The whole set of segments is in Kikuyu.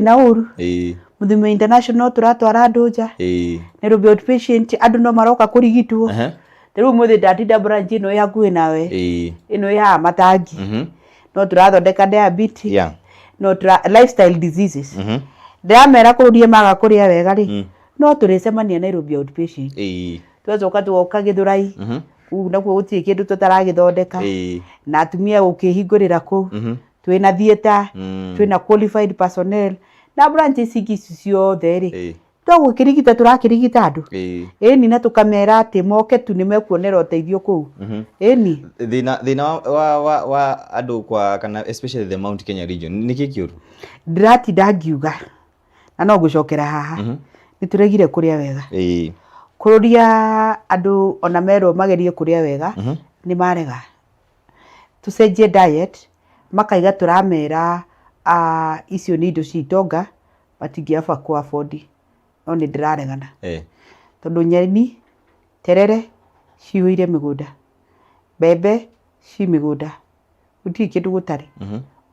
Na ũru. Mũthimo International tũratwara andũ nja. Nairobi Outpatient andũ no maroka kũrigitwo. Ta rĩu ũmũthĩ ndatinda branch ĩno ĩ hakuhĩ nawe, ĩno ĩ haha Matangi. No tũrathondeka diabetes. No tũra lifestyle diseases. Ndĩramera kũrũrie maga kũrĩa wega rĩ, no tũrĩcemania Nairobi Outpatient. Twacoka twoka Gĩthũrai, kũu nakuo gũtirĩ kĩndũ tũtaragĩthondeka. Na atumia gũkĩhingũrĩra kũu. Twĩna theatre, twĩna qualified personnel na branches ingĩ ici ciothe rĩ, to gũkĩrigita tũrakĩrigita andũ. Ĩni, na tũkamera atĩ moke tu, nĩ mekuonera ũteithio kũu. Ĩni. Thĩna wa andũ kwa kana especially the Mount Kenya region, nĩ kĩ kĩũru? Ndĩratinda ngiuga na no ngũcokera haha, nĩ tũregire kũrĩa wega. Kũrũria andũ ona merwo magerie kũrĩa wega, nĩ marega. Tũcenjie diet, makaiga tũramera icio nĩ indo cia itonga, matingĩaba kũ afford. No nĩ ndĩraregana. Tondũ nyeni, terere cihũire mĩgũnda, mbembe ci mĩgũnda, gũtirĩ kĩndũ gũtarĩ.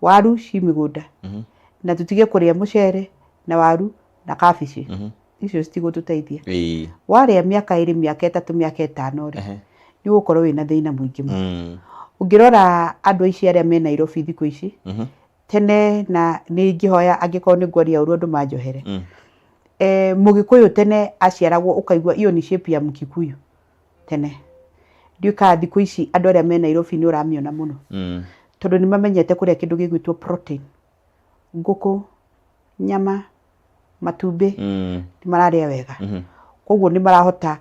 Waru ci mĩgũnda. Na tũtige kũrĩa mũcere na waru na kabici. Icio citigũtũteithia. Warĩa mĩaka 2, mĩaka 3, mĩaka 5 rĩ, nĩ ũgũkorwo wĩna thĩna mũingĩ mũno. Ũngĩrora andũ aici arĩa me Nairobi thikũ ici, tene, na nĩ ingĩhoya angĩkorwo nĩ ngwaria ũru andũ manjohere. Mũgĩkũyũ tene aciaragwo ũkaigua iyo ni shape ya Mkikuyu tene. Ndiũĩ kana thikũ ici andũ arĩa me Nairobi nĩ ũramĩona mũno. Tondũ nĩ mamenyete kũrĩa kĩndũ gĩgwĩtwo protein. Ngũkũ, nyama, matumbĩ, nĩ mararĩa wega. Koguo nĩ marahota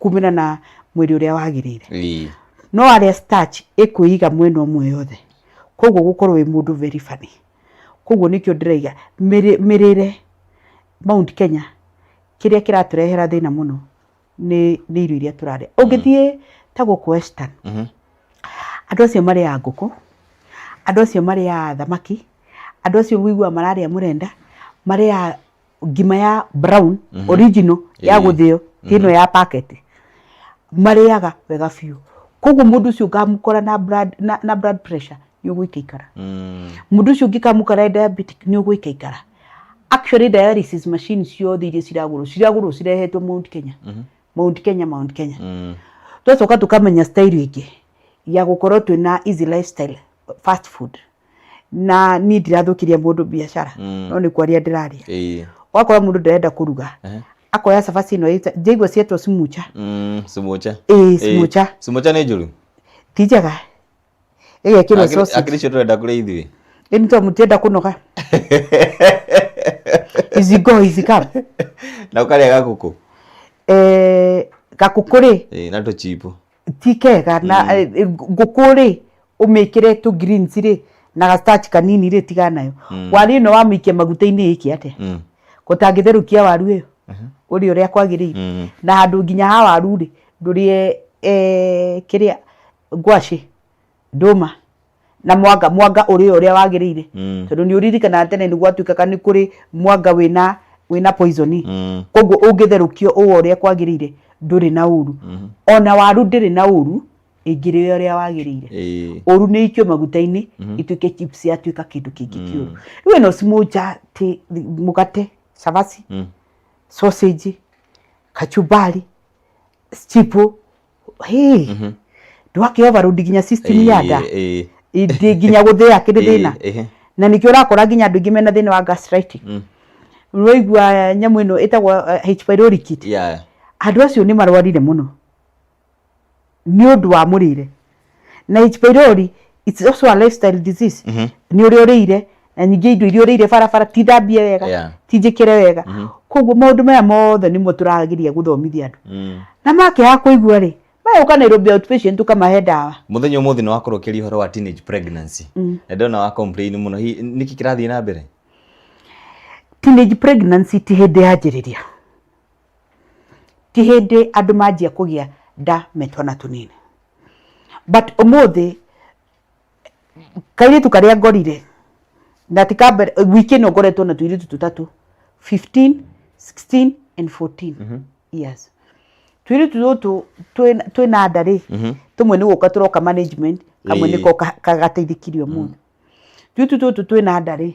kumĩra na mwĩrĩ ũrĩa wagĩrĩire. No arĩa starch ĩkwĩiga mwena ũmwe yothe. Koguo gũkorwo wĩ mũndũ very funny. Koguo nĩkĩo ndĩraiga mĩrĩre Mount Kenya, kĩrĩa kĩratũrehera thĩna mũno nĩ irio iria tũrarĩa. Ũngĩthiĩ ta gũkũ Western, andũ acio marĩaga ngũkũ, andũ acio marĩaga thamaki, andũ acio ũiguaga mararĩa mũrenda, marĩaga ngima ya brown original ya gũthĩo, ti ĩno ya packet. Marĩaga wega biũ. Koguo mũndũ ũcio ũkamũkora na blood pressure, nĩ ũgũikaikara. Mũndũ ũcio ũngĩkamũkora diabetic, nĩ ũgũikaikara. Actually, dialysis machine ciothe iria ciragũrwo cirehetwo Mount Kenya. Mount Kenya, Mount Kenya. Twacoka tũkamenya style ĩngĩ ya gũkorwo twĩna easy lifestyle, fast food. Na niĩ ndirathũkĩria mũndũ biacara, no nĩ kwaria ndĩraria. Ũgakora mũndũ ndarenda kũruga. Akoya cabaci ĩno njaigua cietwo smucha. Smocha. Ĩĩ, smocha. Smocha nĩ njũru? Ti njega. Ĩgekĩrwo sausage. Akĩrĩ icio tũrenda kũrĩa ithuĩ. Ĩni to mũtienda kũnoga. Easy go, easy come. Na ũkarĩa gakũkũ. Gakũkũ rĩ, Na tũchipu. Ti kega na ngũkũ rĩ, ũmĩkĩre tũ greens rĩ na ga starch kanini rĩ, tigana nayo. Waru ĩno wamĩikia maguta-inĩ ĩke atĩa? Gũtangĩtherũkia waru ĩyo ũrĩe ũrĩa kwagĩrĩire. Na handũ nginya ha waru rĩ, ndũrĩe kĩrĩa ngwacĩ, ndũma na mwanga, mwanga ũrĩe ũrĩa wagĩrĩire. Tondũ nĩ ũririkanaga tene nĩ gwatuĩkaga nĩ kũrĩ mwanga wĩna poison. Koguo ũngĩtherũkio ũũ ũrĩa kwagĩrĩire, ndũrĩ na ũru. Ona waru ndĩrĩ na ũru ĩngĩrĩo ũrĩa wagĩrĩire. Ũru nĩ ikio maguta-inĩ ituĩke chips, yatuĩka kĩndũ kĩngĩ kĩũru. Rĩu ĩno smocha ti mũgate, cabaci, sausage, kachumbari, chipo, hey, ndwakĩ overload nginya system ya nda. Ndĩ nginya gũthĩa kĩrĩ thĩna. Na nĩkĩo ũrakora nginya andũ aingĩ mena thĩna wa gastritis. Ũraigua nyamũ ĩno ĩtagwo H pylori kit. Andũ acio nĩ marwarire mũno nĩ ũndũ wa mũrĩre. Na H pylori, it's also a lifestyle disease. Nĩ ũrĩa ũrĩire, na ningĩ indo iria ũrĩire barabara ti thambie wega, ti njĩkĩre wega. Koguo maũndũ maya mothe nĩmo tũrageria gũthomithia andũ. Na makĩaga kũigua rĩ, magũka Nairobi Outpatient tũkamahe ndawa. Mũthenya ũmũthĩ nĩ wakorwo ũkĩaria ũhoro wa teenage pregnancy. Na ndĩrona wa complain mũno. Hihi nĩkĩ kĩrathiĩ na mbere? Teenage pregnancy ti hĩndĩ yanjĩrĩria. Ti hĩndĩ andũ manjia kũgĩa nda me twana tũnini. But ũmũthĩ kairĩtu karĩa ngorire na ti ka mbere, wiki ĩno ngoretwo na tũirĩtu tũtatũ, 15, 16 and 14 years. Tũirĩtu tũtũ twĩna nda rĩ, tũmwe nĩ gũka tũroka management, kamwe nĩko gateithĩkire ũmũthĩ. Tũirĩtu tũtũ twĩna nda rĩ,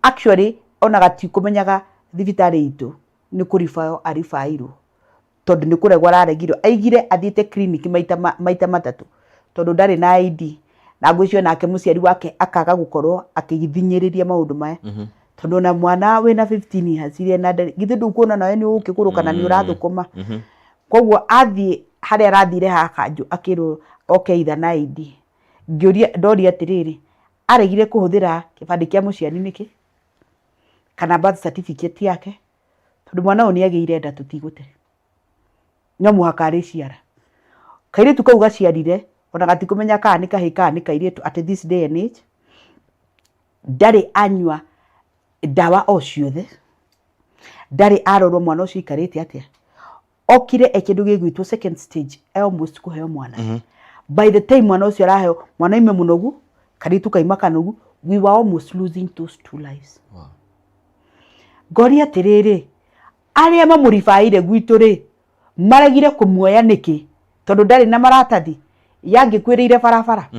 Actually ona gatikũmenyaga thibitarĩ itũ nĩ kũribayo aribairwo tondũ nĩ kũregwo araregirwo. Aigire athiĩte clinic maita maita matatũ tondũ ndarĩ na ID, na ngwĩciria nake mũciari wake akaga gũkorwo akĩthinyĩrĩria maũndũ maya, tondũ ona mwana wĩna 15 years iria na ndarĩ, githĩ ndũkuona nawe nĩ ũgũkĩgũrũka na nĩ ũrathũkũma. Koguo athiĩ harĩa arathire ha kanjũ akĩrwo oke either na ID. Ngĩũria, ndoria atĩrĩrĩ, aregire kũhũthĩra kĩbandĩ kĩa mũciari nĩkĩ kana birth certificate yake? Tondũ mwana ũyũ nĩ agĩire nda, tũtigũte, no mũhaka arĩciara. Kairĩtu kau gaciarire ona gatikũmenya kana nĩ kahĩĩ kana nĩ kairĩtu. At this day and age ndarĩ anyua ndawa o ciothe, ndarĩ arorwo mwana ũcio aikarĩte atĩa. Okire e kĩndũ gĩgwĩtwo second stage, e almost kũheo mwana. By the time mwana ũcio araheo mwana, aime mũnogu, kairĩtu kaima kanogu. We were almost losing those two lives. Ngoria atĩrĩrĩ, arĩa mamũribaire gwitũ rĩ, maregire kũmuoya nĩkĩ? Tondũ ndarĩ na maratathi, yangĩkuĩrĩire barabara.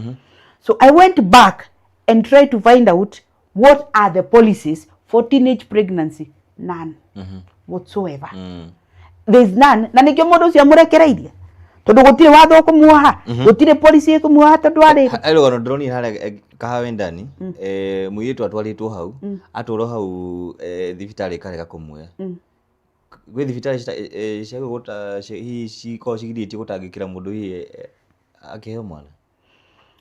So I went back and tried to find out what are the policies for teenage pregnancy. None whatsoever. There is none. Na nĩkĩo mũndũ ũcio amũrekereirie, tondũ gũtirĩ watho ũkũmuoha, gũtirĩ policy ĩkũmuoha, tondũ arĩ Harĩ rũgano ndĩronire harĩa Kahawendani, mũirĩtu atwarĩtwo hau, atwarwo hau, thibitarĩ ĩkarega kũmuoya. Gwĩ thibitarĩ cia hihi cikoragwo cigirĩtie gũtangĩkĩra mũndũ hihi akĩheo mwana?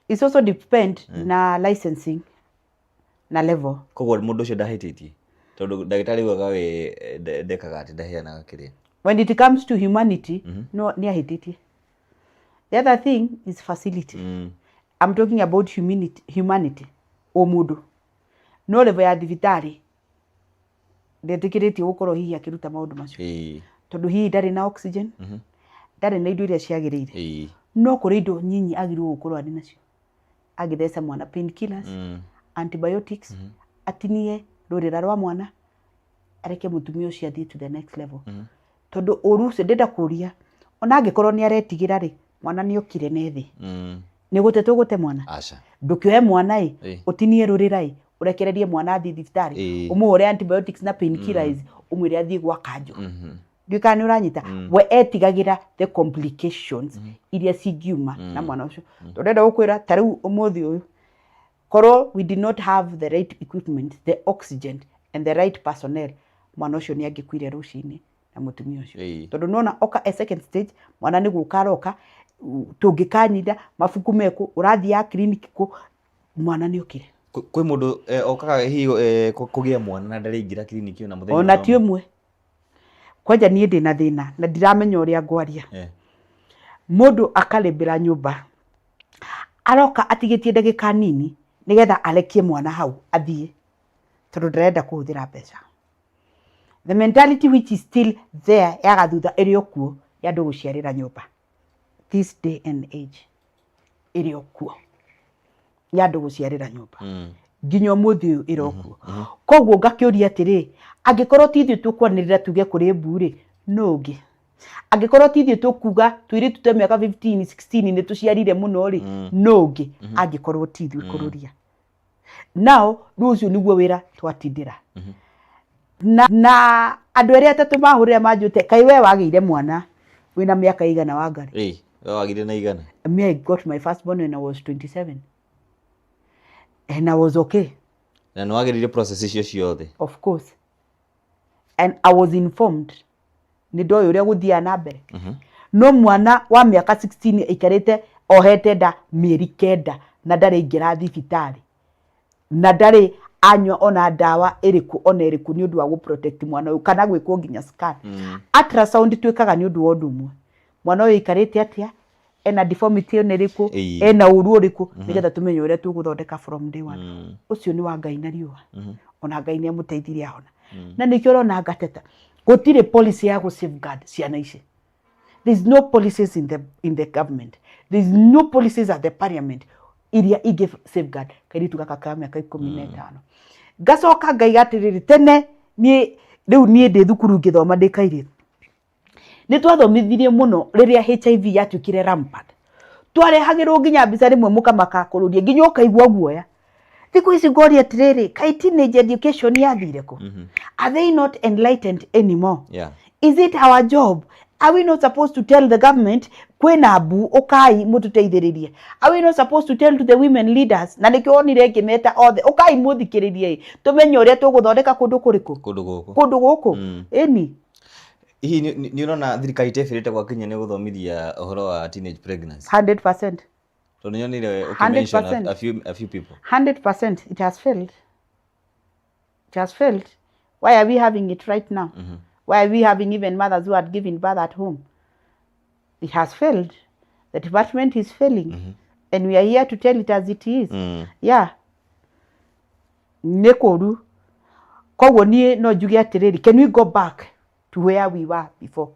It's also depend na licensing na level. Koguo mũndũ ũcio ndahĩtĩtie, tondũ ndagĩtarĩ augaga we ndekaga atĩ ndaheanaga kĩrĩa. When it comes to humanity, no nĩ ahĩtĩtie. The other thing is facility. I'm talking about humanity, humanity, ũmũndũ. No level ya thibitarĩ ndetĩkĩrĩtio gũkorwo hihi akĩruta maũndũ macio, tondũ hihi ndarĩ na oxygen, ndarĩ na indo iria ciagĩrĩire. No kũrĩ indo nyinyi agĩrĩirwo gũkorwo arĩ nacio agĩtheca mwana: painkillers, antibiotics, atinie rũrĩra rwa mwana, areke mũtumia ũcio athiĩ to the next level. Tondũ ũru ũcio ndĩrenda kũria, ona angĩkorwo nĩ aretigĩra rĩ, mwana nĩ okire na ethĩ, nĩ gũte tũgũte mwana? Aca. Ndũkĩoe mwana ĩ, ũtinie rũrĩra ĩ, ũrekererie mwana athiĩ thibitarĩ, ũmũhũre antibiotics na painkillers, ũmwĩre athiĩ gwa kanjũ. Ndiũĩ kana nĩ ũranyita. We etigagĩra the complications iria cingiuma na mwana ũcio. Tondũ ndĩrenda gũkwĩra, ta rĩu ũmũthĩ ũyũ, korwo we did not have the right equipment, the oxygen and the right personnel, mwana ũcio nĩ angĩkuire rũcinĩ na mũtumia ũcio. Tondũ nona oka a second stage, mwana nĩ gũka aroka, tũngĩkanyita mabuku mekũ, ũrathiaga clinic kũ, mwana nĩ okire. Kwĩ mũndũ okaga hihi kũgĩa mwana na ndarĩingĩra kiriniki ona mũthenya? Ona ti ũmwe. Kwanja niĩ ndĩna thĩna na ndiramenya ũrĩa ngwaria. Mũndũ akarĩmbĩra nyũmba, aroka atigĩtie ndagĩka nini nĩgetha arekie mwana hau athiĩ, tondũ ndarenda kũhũthĩra mbeca. The mentality which is still there ya gathutha ĩrĩ o kuo ya andũ gũciarĩra nyũmba, this day and age ĩrĩ o kuo ya andũ gũciarĩra nyũmba, nginya ũmũthĩ ũyũ ĩrĩ o kuo. Koguo ngakĩũria atĩrĩ, angĩkorwo ti ithuĩ tũkwanĩrĩra tuge kũrĩ mbu rĩ, nũ ũngĩ? Angĩkorwo ti ithuĩ tũkuga tũirĩtu twa mĩaka 15 16 nĩ tũciarire mũno rĩ, nũ ũngĩ angĩkorwo ti ithuĩ kũrũria? Nao rĩu ũcio nĩguo wĩra twatindĩra na andũ erĩ atatũ mahũrĩra manjũte, "Kaĩ we wagĩire mwana wĩna mĩaka igana wa Ngarĩ?" Ĩĩ, we wagire na igana? Me, I got my first born when I was 27 and I was okay. Na nĩ wagĩrĩire process icio ciothe? Of course, and I was informed, nĩ ndoĩ ũrĩa gũthiaga na mbere. No mwana wa mĩaka 16 aikarĩte ohete nda mĩeri 9 na ndarĩ aingĩra thibitarĩ na ndarĩ anyua ona ndawa ĩrĩkũ ona ĩrĩkũ nĩ ũndũ wa gũ protect mwana ũyũ kana gwĩkwo nginya scan. Ultrasound twĩkaga nĩ ũndũ wa ũndũ ũmwe: mwana ũyũ aikarĩte atĩa, ena deformity ona ĩrĩkũ, ena ũru ũrĩkũ, nĩgetha tũmenye ũrĩa tũgũthondeka from day one. Ũcio nĩ wa Ngai na riũa, ona Ngai nĩ amũteithirie ahona. Na nĩkĩo ũrona ngateta gũtirĩ policy ya gũ safeguard ciana ici. There is no policies in the government, there is no policies at the parliament iria ingĩ safeguard kairĩtu gaka ka mĩaka 15. Ngacoka ngaiga atĩrĩrĩ, tene niĩ rĩu niĩ ndĩ thukuru ngĩthoma ndĩ kairĩtu, nĩ twathomithirie mũno rĩrĩa HIV yatuĩkire rampant. Twarehagĩrwo nginya mbica rĩmwe mũkamaka kũrũria nginya ũkaigua guoya. Thikũ ici ngoria atĩrĩrĩ, kaĩ teenage education yathire kũ? Are they not enlightened anymore? Is it our job? Are we not supposed to tell the government kwĩna mbu ũkai mũtũteithĩrĩrie? Are we not supposed to tell to the women leaders? Na nĩkĩo wonire ngĩmeta othe, ũkai mũthikĩrĩrie tũmenye ũrĩa tũgũthondeka kũndũ kũrĩkũ? Kũndũ gũkũ. Kũndũ gũkũ. Ĩni. Hihi nĩ ũrona thirikari ĩtebĩrĩte gwakinya nĩ gũthomithia ũhoro wa teenage pregnancy? 100%. Tondũ nyonire ũkĩ-mention 100%. a few people. 100% it has failed. It has failed. Why are we having it right now? Why are we having even mothers who had given birth at home? It has failed. The department is failing. And we are here to tell it as it is. Yeah. Nĩ kũru. Koguo niĩ no njuge atĩrĩrĩ, can we go back to where we were before?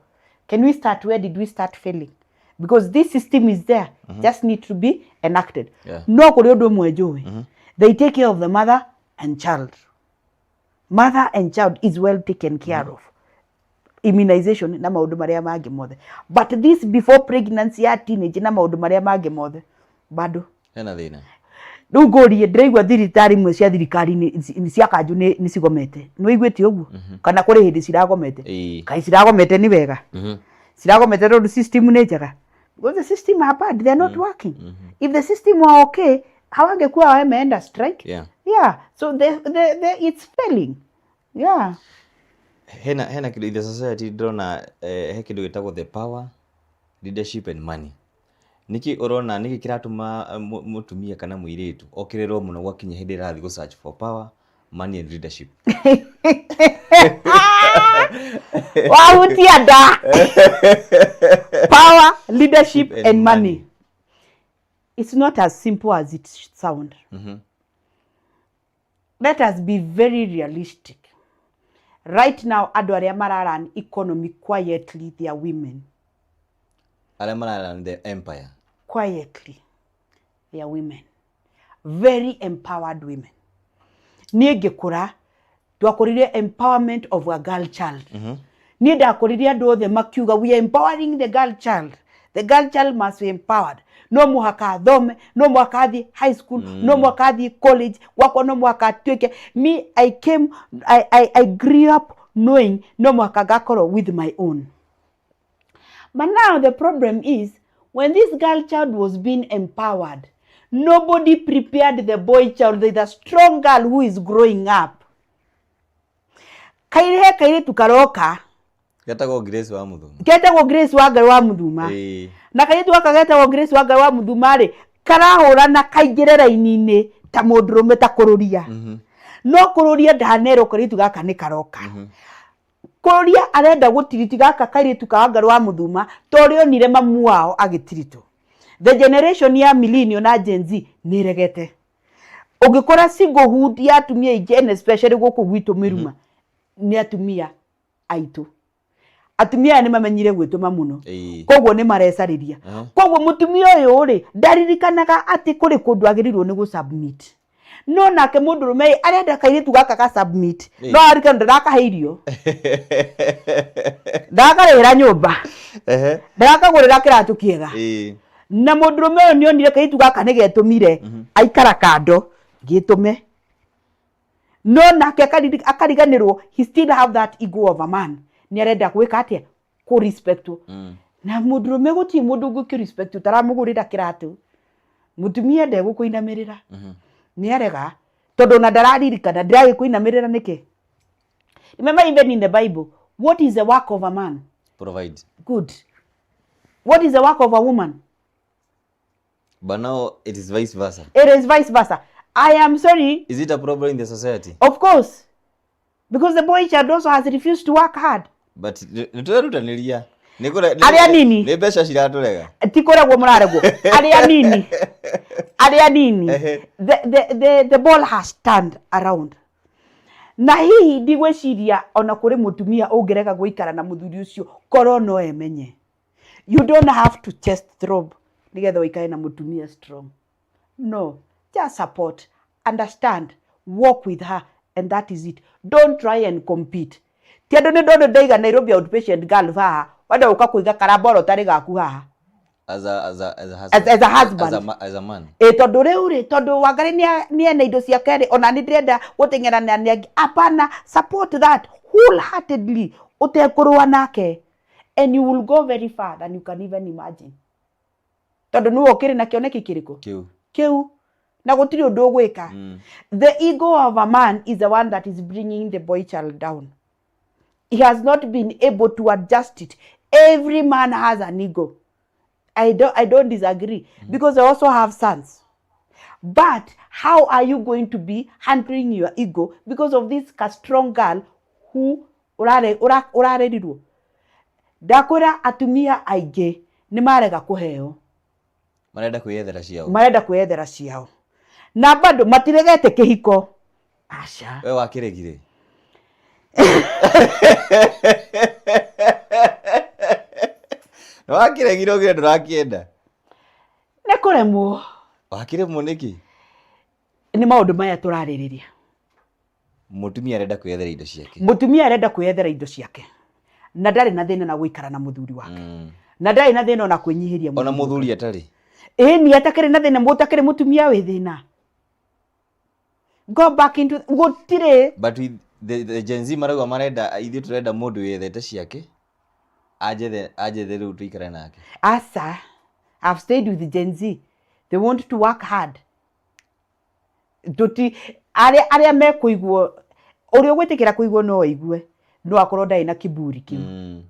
Can we start where did we start failing? Because this system is there, just need to be enacted. No kũrĩ ũndũ ũmwe njũĩ. They take care of the mother and child. Mother and child is well taken care of. Immunization na maũndũ marĩa mangĩ mothe. But this before pregnancy ya teenage na maũndũ marĩa mangĩ mothe bado Hena thĩna. Rĩu ngũrie, ndĩraigua thibitarĩ imwe cia thirikari nĩ cia kanjũ nĩ cigomete. Nĩ wĩiguĩte ũguo? Kana kũrĩ hĩndĩ ciragomete? Ĩĩ. Kaĩ ciragomete nĩ wega? Ciragomete tondũ system nĩ njega? Because the system are bad, they are not working. If the system were okay, hawangekuwa wameenda strike. Yeah, so the it's failing, yeah. Hena kĩndũ in the society ndĩrona, he kĩndũ gĩtagwo the power, leadership and money. Nĩkĩ ũrona, nĩkĩ kĩratũma mũtumia kana mũirĩtu okĩrĩrwo mũno gwakinya hĩndĩ ĩrathiĩ gũ search for power, money and leadership? Wahutia nda. Power, leadership and money. It's not as simple as it sound. Let us be very realistic. Right now, andũ arĩa mararun economy quietly, they are women. Arĩa mararun the empire. Quietly, they are women, very empowered women. Niĩ ngĩkũra twakũrire empowerment of a girl child. Niĩ ndakũrire andũ othe makiuga, "We are empowering the girl child. The girl child must be empowered. No mũhaka athome, no mũhaka athiĩ high school, no mũhaka athiĩ college gwakwa, no mũhaka atuĩke." Me, I came, I grew up knowing no mũhaka ngakorwo with my own. But now the problem is, when this girl child was being empowered, nobody prepared the boy child. There's a strong girl who is growing up. Kaire he kairitu karoka Getagwo Grace wa Muthuma. Ketagwo Grace wa Ngai wa Muthuma. Na kairitu gaka getagwo Grace wa Ngai wa Muthuma rĩ, karahũrana kaingĩre raini-inĩ ta mũndũrũme, ta kũrũria. No kũrũria ndanerwo kairitu gaka nĩ karoka. Kũrũria arenda gũtiriti gaka kairitu ka Wangarĩ wa Muthuma ta ũrĩa onire mamu wao agĩtiritwo. The generation ya millennial na Gen Z nĩ ĩregete. Ũngĩkora singlehood ya atumia aingĩ, and especially gũkũ gwitũ Mĩruma, nĩ atumia aitũ. Atumia aya nĩ mamenyire gwĩtũma mũno. Koguo nĩ marecarĩria. Koguo mũtumia ũyũ rĩ, ndaririkanaga atĩ kũrĩ kũndũ agĩrĩirwo nĩ gũ-submit. No nake mũndũrũme arenda kairĩtu gaka ga submit. No arikana ndarakahe irio, ndakarĩhĩra nyũmba, ndarakagũrĩra kĩratũ kĩega. Na mũndũrũme ũyũ nĩ onire kairĩtu gaka nĩ getũmire, aikara kando gĩtũme, no nake akariganĩrwo he still have that ego of a man. Nĩ arenda gwĩka atĩa? Kũ respect. Na mũndũrũme, gũtirĩ mũndũ ũngĩkĩ respect ũtaramũgũrĩra kĩratũ. Mũtumia ndegũkũinamĩrĩra. Nĩ arega tondũ ona ndararirikana ndĩragĩkũinamĩrĩra nĩkĩ. Remember, even in the Bible, what is the work of a man? Provide. Good. What is the work of a woman? But now it is vice versa. It is vice versa. I am sorry. Is it a problem in the society? Of course, because the boy child also has refused to work hard. But nĩ tũrerutanĩria. Arĩa nini. Nĩ mbeca ciratũrega. Ti kũregwo mũraregwo, arĩa nini, arĩa nini. The ball has turned around. Na hihi ndigwĩciria ona kũrĩ mũtumia ũngĩrega gũikara na mũthuri ũcio korwo no emenye. You don't have to chest throb nĩgetha ũikare na mũtumia strong. No, just support, understand, walk with her, and that is it. Don't try and compete. Ti andũ nĩ ndona ndaiga Nairobi Outpatient Girl haha, wenda gũka kũiga karambora ũtarĩ gaku haha. As a, as a, as a husband. As a husband. As a man. Ĩ tondũ rĩu rĩ, tondũ Wangari nĩ ena indo ciake rĩ, ona nĩ ndĩrenda gũteng'erania nĩ angĩ. Hapana, support that wholeheartedly ũtekũrũa nake, and you will go very far than you can even imagine, tondũ nĩwe ũkĩrĩ na kĩoneki kĩrĩkũ? Kĩu. Kĩu, na gũtirĩ ũndũ ũgwĩka. The ego of a man is the one that is bringing the boy child down. He has not been able to adjust it. Every man has an ego. I don't disagree, because I also have sons. But how are you going to be handling your ego because of this ka strong girl who ũrarerirwo? Ndakwĩra atumia aingĩ nĩ marega kũheo. Marenda kwĩyethera ciao. Marenda kwĩyethera ciao na bado matiregete kĩhiko, aca. We wakĩregire? Nĩ wakĩregire ũgire ndũrakĩenda? Nĩ kũremwo. Wakĩremwo nĩkĩ? Nĩ maũndũ maya tũrarĩrĩria. Mũtumia arenda kwĩyethera indo ciake. Mũtumia arenda kwĩyethera indo ciake na ndarĩ na thĩna na gũikara na mũthuri wake, na ndarĩ na thĩna ona kwĩnyihĩria. Ona mũthuri atarĩ. Ĩĩ, ni atakĩrĩ na thĩna, mũtakĩrĩ mũtumia wĩ thĩna. Go back into gũtirĩ. But with the Gen Z marauga marenda, ithuĩ tũrenda mũndũ wĩyethete ciake, anjethe anjethe rĩu tũikare nake. Asa, I've stayed with Gen Z. They want to work hard. Tuti arĩa mekũiguo, ũrĩa ũgwĩtĩkĩra kũiguo no aigue, no akorwo ndarĩ na kiburi kĩu,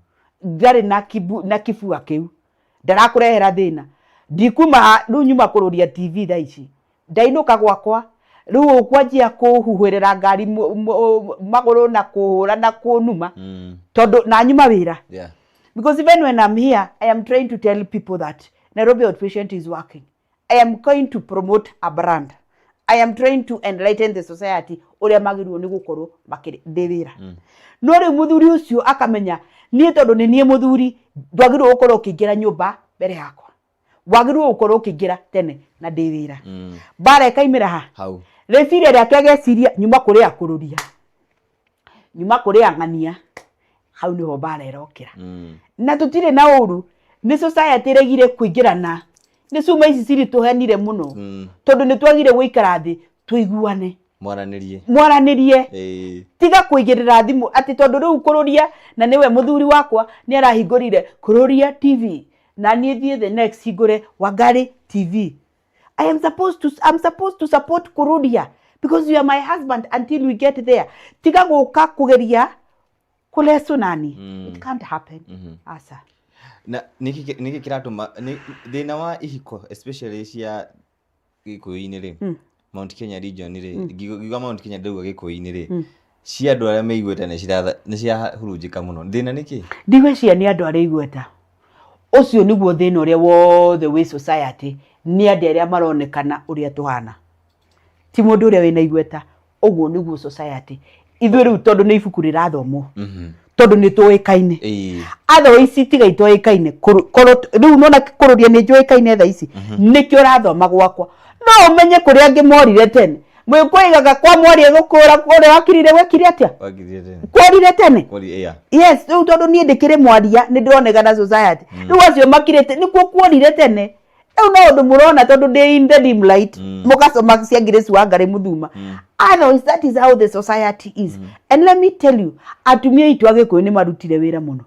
ndarĩ na kibu, na kibua kĩu, ndarakũrehera thĩna. Ndikuma rĩu, nyuma kũrũria TV thaa ici, ndainũka gwakwa rĩu ũkwanjia kũhuhĩrĩra ngari magũrũ na kũhũra na kũnuma, tondũ na nyuma wĩra. Because even when I'm here, I am trying to tell people that Nairobi Outpatient is working. I am going to promote a brand. I am trying to enlighten the society ũrĩa magĩrĩirwo nĩ gũkorwo makĩrĩ ndĩ wĩra. No rĩu mũthuri ũcio akamenya niĩ tondũ nĩ niĩ mũthuri, ndwagĩrĩirwo gũkorwo ũkĩingĩra nyũmba mbere yakwa, wagĩrĩirwo gũkorwo ũkĩingĩra tene na ndĩ wĩra. Mbara ĩkaimĩra ha? Hau. Rĩciria rĩake ageciria nyuma kũrĩa kũrũria, nyuma kũrĩa ng'ania, hau nĩho mbara ĩrokĩra. Na tũtirĩ na ũru, nĩ society ĩregire kũingĩrana, nĩ cuma ici ciritũhenire mũno, tondũ nĩ twagire gũikara thĩ tũiguane. Mwaranĩrie. Mwaranĩrie. Tiga kũigĩrĩra thimũ atĩ tondũ rĩu kũrũria na nĩwe mũthuri wakwa nĩ arahingũrire Kũrũria TV, na niĩ thiĩ the next hingũre Wangari TV. I'm supposed to support Kururia because you are my husband until we get there. Tiga gũka kũgeria kũleso nani. It can't happen. Asa. Na nĩkĩ kĩratũma thĩna wa ihiko, especially cia gĩkũyũ-inĩ rĩ, Mount Kenya region rĩ, ngiuga Mount Kenya ndauga gĩkũyũ-inĩ rĩ, cia andũ arĩa meiguĩte nĩ cirahurunjĩka mũno, thĩna nĩ kĩ? Ndigwĩciria nĩ andũ arĩa igweta. Ũcio nĩguo thĩna ũrĩa wothe wĩ society, nĩ andũ arĩa maronekana ũrĩa tũhana, ti mũndũ ũrĩa wĩna igweta. Ũguo nĩguo society ithuĩ rĩu, tondũ nĩ ibuku rĩrathomwo, tondũ nĩ tũĩkaine. Otherwise tiga itoĩkaine, korwo rĩu nona kũrũria nĩ njũĩkaine thaa ici, nĩkĩo ũrathoma gwakwa, no ũmenye kũrĩa angĩ morire tene. Mwĩkũigaga kwa mwaria gũkũra kũrĩa wakirire gwekire atĩa? Wagithire tene. Kworire tene. Kwori, yeah. Yes, rĩu tondũ niĩ ndĩkĩrĩ mwaria, nĩ ndĩronekana society, rĩu acio makirĩte nĩkuo kuorire tene. Rĩu no ũndũ mũrona tondũ ndĩ in the dim light, mũkacoma cia Grace Wangari Muthuma. Otherwise that is how the society is. And let me tell you, atumia aitũ a Gĩkũyũ nĩ marutire wĩra mũno.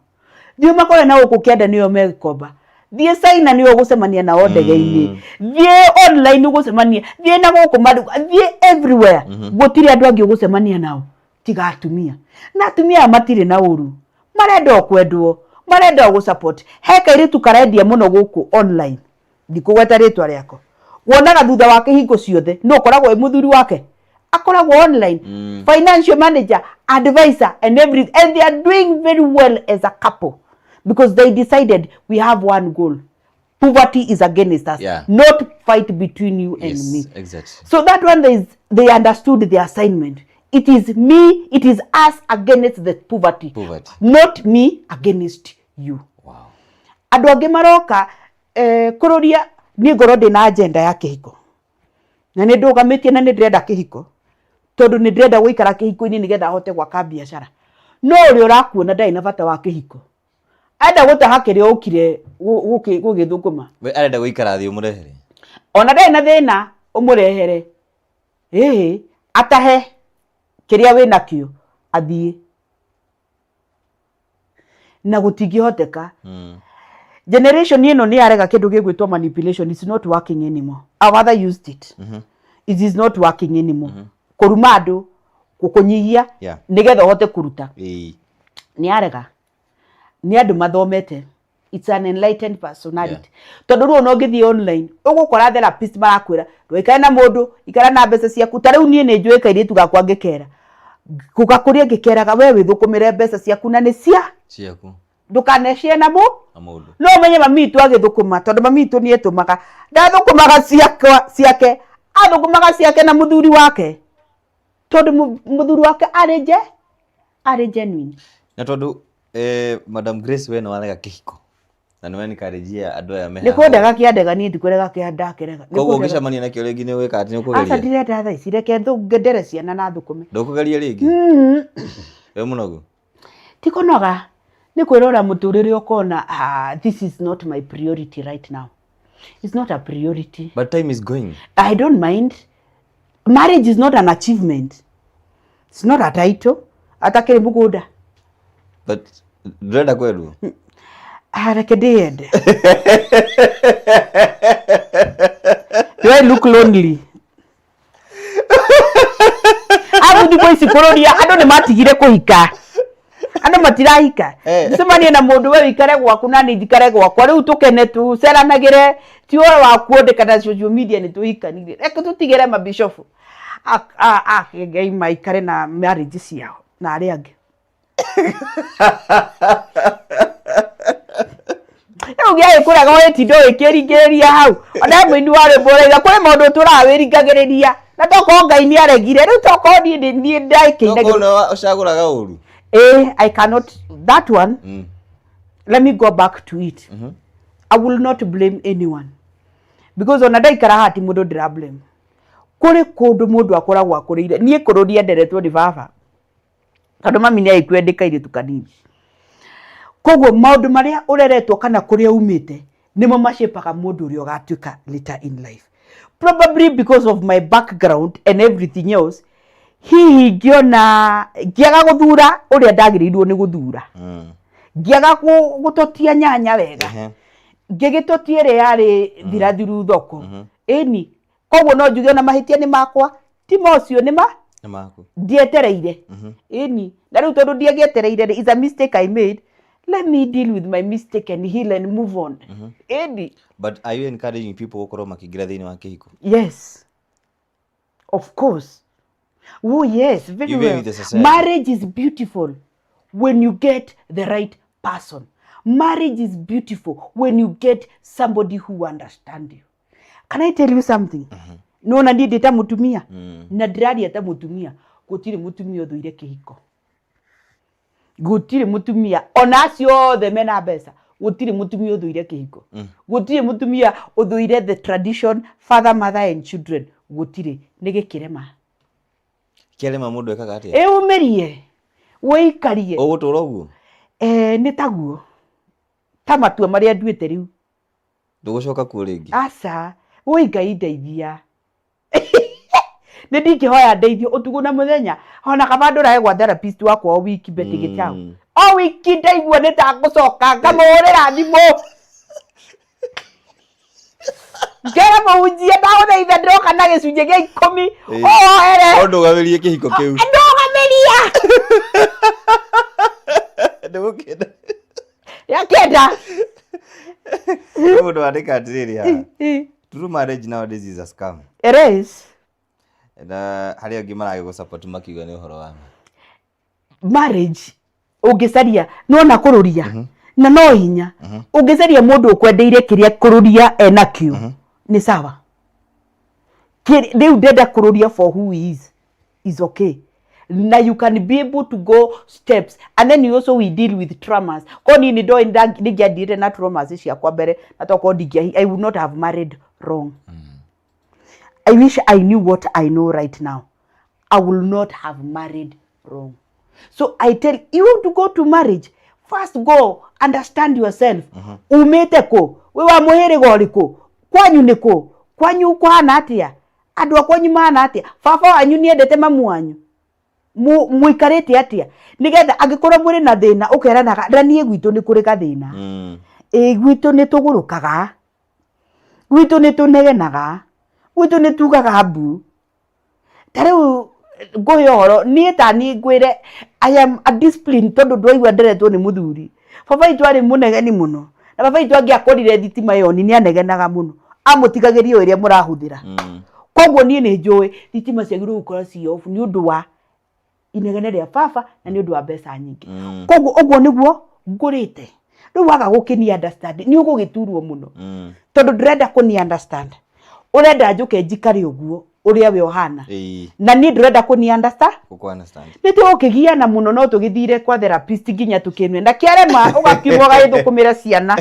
Thiĩ ũmakore na gũkũ kĩanda nĩo megĩkomba, thiĩ China nĩo ũgũcemania nao ndege-inĩ, thiĩ online ũgũcemania, thiĩ na gũkũ maduka, thiĩ everywhere, gũtirĩ andũ angĩ ũgũcemania nao tiga atumia. Na atumia aya matirĩ na ũru, marenda o kwendwo, marenda o gũ-support. He kairĩtu karendia mũno gũkũ online, ndikũgweta rĩtwa rĩako, wonaga thutha wake hingo ciothe no ũkoragwo wĩ mũthuri wake akoragwo online, financial manager, advisor and everything, and they are doing very well as a couple because they decided we have one goal: poverty is against us, not fight between you and me. So that one is, they understood the assignment. It is me, it is us against the poverty, Poverty. not me against you. Andũ angĩ maroka kũrũria, niĩ ngorwo ndĩ na agenda ya kĩhiko na nĩ ndũgamĩtie na nĩ ndĩrenda kĩhiko tondũ nĩ ndĩrenda gũikara kĩhiko-inĩ nĩgetha hote gwaka biacara, no ũrĩa ũrakuona ndarĩ na bata wa kĩhiko. Enda gũtaha kĩrĩa ũkire gũgĩthũkũma. We arenda gũikara thĩ ũmũrehere. Ona ndarĩ na thĩna ũmũrehere. Ĩĩ, atahe kĩrĩa wĩnakĩo athiĩ. Na gũtingĩhoteka. Generation ĩno nĩ yarega kĩndũ gĩgwĩtwo manipulation. It's not working anymore. Our mother used it. It is not working anymore. Kũruma andũ, gũkũnyihia, nĩgetha ũhote kũruta. Nĩ yarega. Nĩ andũ mathomete. It's an enlightened personality. Tondũ rĩu ona ũngĩthiĩ online, ũgũkora therapist marakwĩra, ndũgaikare na mũndũ, ikara na mbeca ciaku. Ta rĩu niĩ nĩ njũĩ kairĩtu gakwa ngĩkera. Gũgakũria ngĩkeraga, we wĩthũkũmĩre mbeca ciaku na nĩ cia ciaku. Ndũkanecie na Na mũndũ. No ũmenye mami witũ agĩthũkũma, tondũ mami witũ nĩ etũmaga. Ndathũkũmaga ciakwa, ciake, athũkũmaga ciake na mũthuri wake. Tondũ mũthuri wake arĩ nje, arĩ genuine. Na tondũ Madam Grace we nĩ warega kĩhiko na nĩwe encourage andũ aya me Nĩ haha. kwendega kĩandega, niĩ ndikũrega kĩa ndakĩrega. Nĩ Koguo kwendega. ũngĩcemania nakĩo rĩngĩ nĩ ũgwĩka atĩ nĩ Aca ũkũgeria? ndirenda thaa ici, reke ndere ciana na thũkũme. Ndũkũgeria rĩngĩ? Wĩ mũnogu? Ti kũnoga, nĩ kwĩrora mũtũrĩre ũkona, this is not my priority right now. It's not a priority. But time is going. I don't mind. Marriage is not an achievement. It's not a title. Atakĩrĩ mũgũnda. But ndũrenda kwendwo? Ah, reke ndĩyende. Do I look lonely? Agu thikũ ici kũrũria andũ nĩ matigire kũhika. Andũ matirahika. Cemanie na mũndũ we wĩikare gwaku na niĩ njikare gwakwa rĩu tũkene tũceranagĩre ti ũhoro wa kuondĩka na social media nĩ tũhikanire. Reke tũtigĩre mabishofu a Ngai maikare na marriage ciao na arĩa angĩ. Rĩu gĩagĩkũraga ũgĩtinda ũgĩkĩringĩrĩria hau. Ona he mũini wa rwĩmbo ũrauga kũrĩ maũndũ ũtũraga wĩringagĩrĩria na tokorwo Ngai nĩ aregire rĩu tokorwo niĩ niĩ ndakĩinagĩrĩria. Tokorwo nĩwe ũcagũraga ũru. I cannot that one. Let me go back to it. I will not blame anyone because ona ndaikara haha ti mũndũ ndĩra blame. Kũrĩ kũndũ mũndũ akoragwo akũrĩire. Niĩ kũrũria nderetwo nĩ baba tondũ mami nĩ agĩkua ndĩ kairĩtu kanini. Koguo maũndũ marĩa ũreretwo kana kũrĩa umĩte nĩmo mashapaga mũndũ ũrĩa ũgatuĩka later in life. Probably because of my background and everything else, hihi ngĩona ngĩaga gũthura ũrĩa ndagĩrĩirwo nĩ gũthura, ngĩaga gũtotia nyanya wega, ngĩgĩtotia ĩrĩa yarĩ thirathiru thoko ĩni. Koguo no njuge ona mahĩtia nĩ makwa, ti ma ũcio nĩ ma Nĩ maku. Ndietereire ĩni, na rĩu tondũ ndiagĩetereire rĩ, is a mistake I made. Let me deal with my mistake and heal and move on ĩni. But are you encouraging people gũkorwo makĩingĩra thĩinĩ wa kĩhiko? Yes, of course. Oh yes, very Even well. with the society. Marriage is beautiful when you get the right person. Marriage is beautiful when you get somebody who understand you. Can I tell you something? Nona niĩ ndĩ ta mũtumia na ndĩraria ta mũtumia, gũtirĩ mũtumia ũthũire kĩhiko, gũtirĩ mũtumia, ona acio othe mena mbeca, gũtirĩ mũtumia ũthũire kĩhiko, gũtirĩ mũtumia ũthũire the tradition, father, mother and children, gũtirĩ. Nĩ gĩkĩrema. Kĩarema mũndũ ekaga atĩa? Ĩũmĩrie wĩikarie. Ũgũtũra ũguo? Nĩ taguo ta matua marĩa nduĩte rĩu. Ndũgũcoka kuo rĩngĩ? Aca, woi Ngai ndeithia. Nĩ ndingĩhoya ndeithio ũtukũ na mũthenya, ona kaba ndũrage gwa therapist wakwa o wiki Betty Gĩchau. O wiki ndaigua nĩ ta ngũcoka ngamũhũrĩra thimũ ngera mũhunjia, ndagũthaitha, ndĩroka na gĩcunjĩ gĩa 10 ũhoere. Ũndũgamĩrie kĩhiko kĩu. Ndũgamĩria. Ndũgũkĩenda. Ya 9. Mũndũ wandĩka atĩrĩrĩ haha, "True marriage nowadays is a scam." It is. Na harĩ angĩ maragĩgũ support makiuga nĩ ũhoro wa ma. Marriage ũngĩcaria nona kũrũria na no hinya ũngĩcaria mũndũ ũkwendeire kĩrĩa kũrũria enakĩo nĩ sawa. Rĩu ndenda kũrũria for who he is okay na you can be able to go steps and then you also we deal with traumas. Ko niĩ nĩ ndoĩ nĩngĩandirĩte na traumas ciakwa mbere na tokorwo ndingĩa, I would not have married wrong. I wish I knew what I know right now. I will not have married wrong. So I tell you, want to go to marriage, First go understand yourself. Umĩte kũ? Wĩ wa mũhĩrĩga ũrĩkũ? Kwanyu nĩ kũ? Kwanyu kũhana atĩa? Andũ a kwanyu mahana atĩa? Baba wanyu nĩendete mamu wanyu? Mũikarĩte atĩa? Nĩgetha angĩkorwo mũrĩ na thĩna ũkeranaga na niĩ gwitũ nĩ kũrĩ gathĩna. Ĩĩ gwitũ nĩ tũgũrũkaga, gwitũ nĩ tũnegenaga, gwitũ nĩ tugaga mbu. Ta rĩu ngũhe ũhoro niĩ ta niĩ ngwĩre I am a discipline tondũ ndwaigua nderetwo nĩ mũthuri. Baba witũ arĩ mũnegeni mũno na baba witũ angĩakorire thitima ĩyo nĩ anegenaga mũno, amũtigagĩria o ĩrĩa mũrahũthĩra. Koguo niĩ nĩ njũĩ thitima ciagĩrĩirwo gũkorwo ci off nĩ ũndũ wa inegene rĩa baba na nĩ ũndũ wa mbeca nyingĩ. Koguo ũguo nĩguo ngũrĩte. Rĩu waga gũkĩni understand nĩ ũgũgĩturwo mũno. Tondũ ndũrenda kũni understand. Ũrenda njũke njikare ũguo ũrĩa we ũhana. Na niĩ ndũrenda kũni understand. Gũkũ understand. Nĩ tũgũkĩgiana mũno no tũgĩthire kwa therapist nginya tũkĩnue na kĩarema ũgakiuma ũgagĩthũkũmĩra ciana.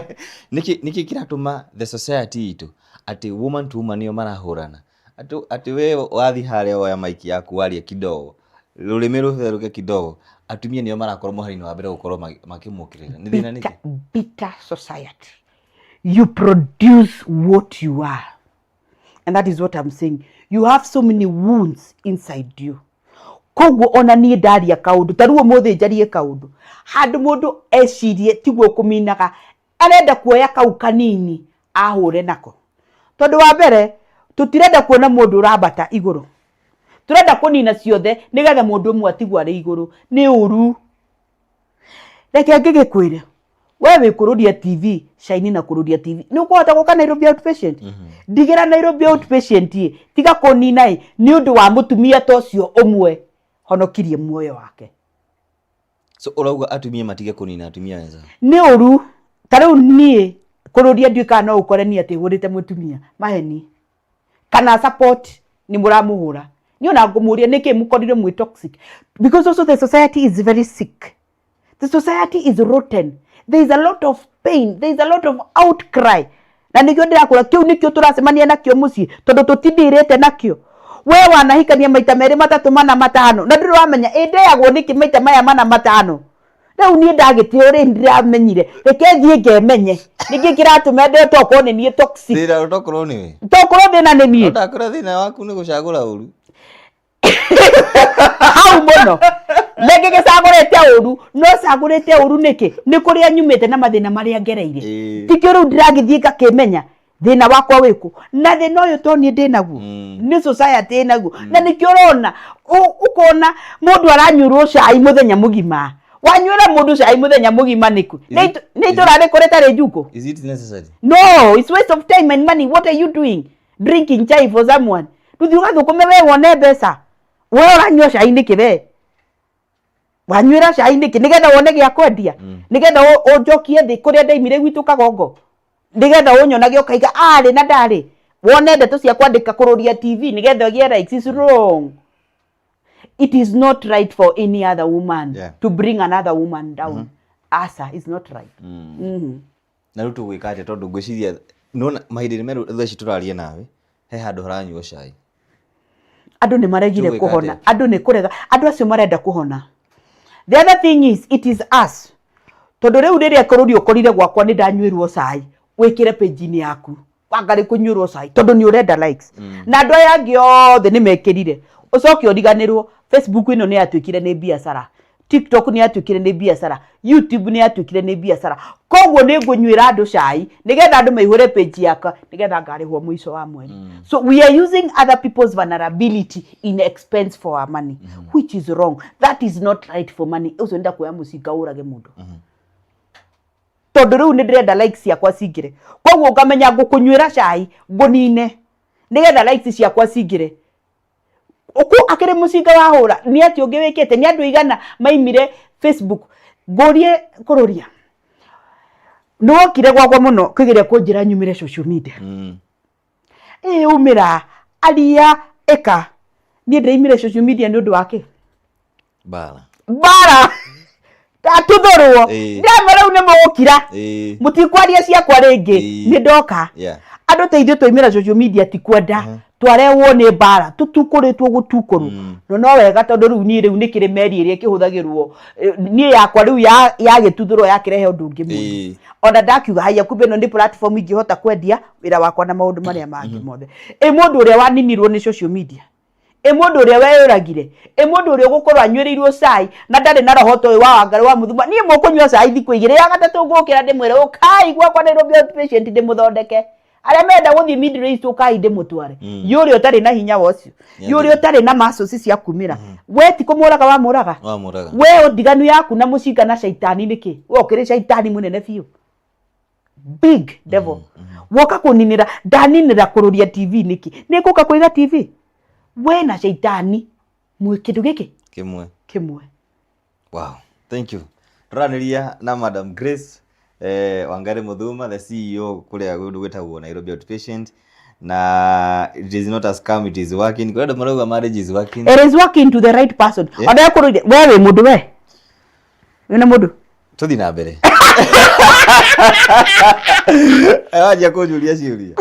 Nĩkĩ kĩratũma the society itũ atĩ woman to woman nĩo marahũrana? Atĩ we wathiĩ harĩa woya mic yaku waria kidogo, rũrĩmĩ rũtherũke kidogo, atumia nĩo marakorwo mũhari-inĩ wa mbere gũkorwo makĩmũkĩrĩra. Nĩ thĩna nĩkĩ? Bitter society. You produce what you are. And that is what I'm saying. You have so many wounds inside you. Koguo ona niĩ ndaria kaũndũ, ta rĩu ũmũthĩ njarie kaũndũ, handũ mũndũ ecirie tiguo kũminaga, arenda kuoya kau kanini ahũre nako. Tondũ wa mbere, tũtirenda kuona mũndũ ũrambata igũrũ. Tũrenda kũnina ciothe nĩgetha mũndũ ũmwe atigwo arĩ igũrũ. Nĩ ũru. Reke ngĩgĩkwĩre, we wĩ kũrũria TV, Shaini na kũrũria TV. Nĩ ũkũhota gũka Nairobi outpatient? Ndigĩra Nairobi outpatient ĩ, tiga kũnina ĩ, nĩ ũndũ wa mũtumia ta ũcio ũmwe honokirie muoyo wake. So ũrauga atumia matige kũnina atumia wenzao? Nĩ ũru. Ta rĩu niĩ kũrũria ndiũĩ kana no ũkore niĩ atĩ hũrĩte mũtumia maheni kana support nĩ mũramũhũra. Niĩ ona ngũmũria nĩkĩ mũkorire mwĩ toxic, because also the society is very sick. The society is rotten. There is a lot of pain. There is a lot of outcry. Na nĩkĩo ndĩrakũra kĩu nĩkĩo tũracemania nakĩo mũciĩ tondũ tũtindirĩte nakĩo. We wanahikania maita merĩ matatũ mana matano na ndũrĩ wamenya ĩ ndeyagwo nĩkĩ maita maya mana matano. Rĩu niĩ ndagĩtĩo rĩ ndĩramenyire reke thiĩ ngemenye nĩkĩ kĩratũma ndeo tokorwo nĩ niĩ toxic. Thĩna tokorwo nĩwe. Tokorwo thĩna nĩ niĩ. No ndakũra thĩna waku nĩ gũcagũra ũru. Hau mũno. Rĩngĩ gĩcagũrĩte ũru, no cagũrĩte ũru nĩkĩ? Nĩ kũrĩa nyumĩte na mathĩna marĩa ngereire. Tikĩo rĩu ndĩragĩthiĩ ngakĩmenya thĩna wakwa wĩkũ. Na thĩna ũyũ to niĩ ndĩnaguo, nĩ society ĩnaguo. Na nĩkĩo ũrona, ũkona mũndũ aranyuĩrwo cai mũthenya mũgima. Wanyuĩra mũndũ cai mũthenya mũgima nĩkũ? Nĩ itũra rĩkũ rĩtarĩ njukũ? Is it necessary? No, it's waste of time and money. What are you doing? Drinking chai for someone. Ndũthiĩ ũgathũkũme we wone mbeca. We ũranyua cai nĩkĩ we? Wanyuĩra cai nĩkĩ? Nĩgetha wone gĩa kwendia? Nĩgetha ũnjokie thĩ kũrĩa ndaimire gwitũ Kagongo? Nĩgetha ũnyonage ũkaiga arĩ na ndarĩ? Wone ndeto cia kwandĩka kũrũria TV nĩgetha ũgĩe likes. It's wrong. It is not right for any other woman to bring another woman down. Asa, it's not right. Na rĩu tũgwĩka atĩa tondũ ngwĩciria nĩwona mahinda-inĩ merũ thaa ici tũraria nawe he handũ haranyuo cai. Andũ nĩ maregire Tũgwĩka kũhona. atĩa? Andũ nĩ kũrega. Andũ acio marenda kũhona. The other thing is, it is us. Tondũ rĩu rĩrĩa kũrũri ũkorire gwakwa nĩ ndanyuĩrwo cai, wĩkĩre page-inĩ yaku. Wangarĩ kũnyuĩrwo cai tondũ nĩ ũrenda likes. Na andũ aya angĩ othe nĩ mekĩrire. Ũcoke ũriganĩrwo Facebook ĩno nĩ yatuĩkire nĩ biacara. TikTok nĩ yatuĩkire nĩ biacara. YouTube nĩ yatuĩkire nĩ biacara. Koguo nĩ ngũnyuĩra andũ cai nĩgetha andũ maihũre page yakwa nĩgetha ngarĩhwo mũico wa mweri. So we are using other people's vulnerability in expense for our money, which is wrong. That is not right for money. Ũcio nĩ kuoya mũcinga ũrage mũndũ. Tondũ rĩu nĩ ndĩrenda likes ciakwa cingĩre. Koguo ngamenya ngũkũnyuĩra cai ngũnine nĩgetha likes ciakwa cingĩre. Ũkũ akĩrĩ mũcinga wahũra nĩ atĩ ũngĩ wĩkĩte nĩ andũ igana maimire Facebook. Ngũrie kũrũria. Nĩ wokire gwakwa mũno kĩgeria kũnjĩra nyumĩre social media. Ĩ umĩra aria ĩka. Niĩ ndĩraimire social media nĩ ũndũ wa kĩ? Mbara. Mbara. Ndatuthũrwo. Ndĩrama rĩu nĩ mũgũkira. Mũtikwaria ciakwa rĩngĩ. Nĩ ndoka. Andũ ta ithuĩ twaimĩra social media ti kwenda. Twarehwo nĩ mbara, tũtukũrĩtwo gũtukũrwo. No no wega tondũ rĩu niĩ rĩu nĩ kĩrĩ meri ĩrĩa ĩkĩhũthagĩrwo, niĩ yakwa rĩu yagĩtuthũrwo yakĩrehe ũndũ ũngĩ mũru. Ona ndakiuga haiya kumbe ĩno nĩ platform ingĩhota kwendia wĩra wakwa na maũndũ marĩa mangĩ mothe. Ĩ mũndũ ũrĩa waninirwo nĩ social media? Ĩ mũndũ ũrĩa weyũragire? Ĩ mũndũ ũrĩa ũgũkorwo anyuĩrĩirwo cai na ndarĩ na roho ta ũyũ wa Wangarĩ wa Mũthuma? Niĩ mũkũnyua cai thikũ igĩrĩ, ya gatatũ ngũkĩra ndĩmwĩre ũkai gwakwa Nairobi outpatient ndĩmũthondeke. Arĩa marenda gũthiĩ Middle East ũkai ndĩmũtware. Yũ ũrĩa ũtarĩ na hinya wa ũcio, yũ ũrĩa ũtarĩ na muscles cia kumĩra, we ti kũmũraga wamũraga? Wamũraga. We ndiganu yaku na mũcinga na caitani nĩkĩ? We ũkĩrĩ caitani mũnene biũ. Big devil. Woka kũninĩra, ndaninĩra kũrũria TV nĩkĩ? Nĩ ngũka kũiga TV? We na caitani mwĩ kĩndũ gĩkĩ? Kĩmwe. Kĩmwe. Wow, thank you. Tũranĩria na Madam Grace Wangari Muthuma, the CEO kũrĩa kũndũ gwĩtagwo Nairobi Outpatient, na it is not a scam, it is working. Kũrĩ andũ marauga marriage is working. It is working to the right person. Ona kũrũire, we wĩ mũndũ we? Wĩna mũndũ? Tũthiĩ na mbere. Wanjia kũnjũria ciũria.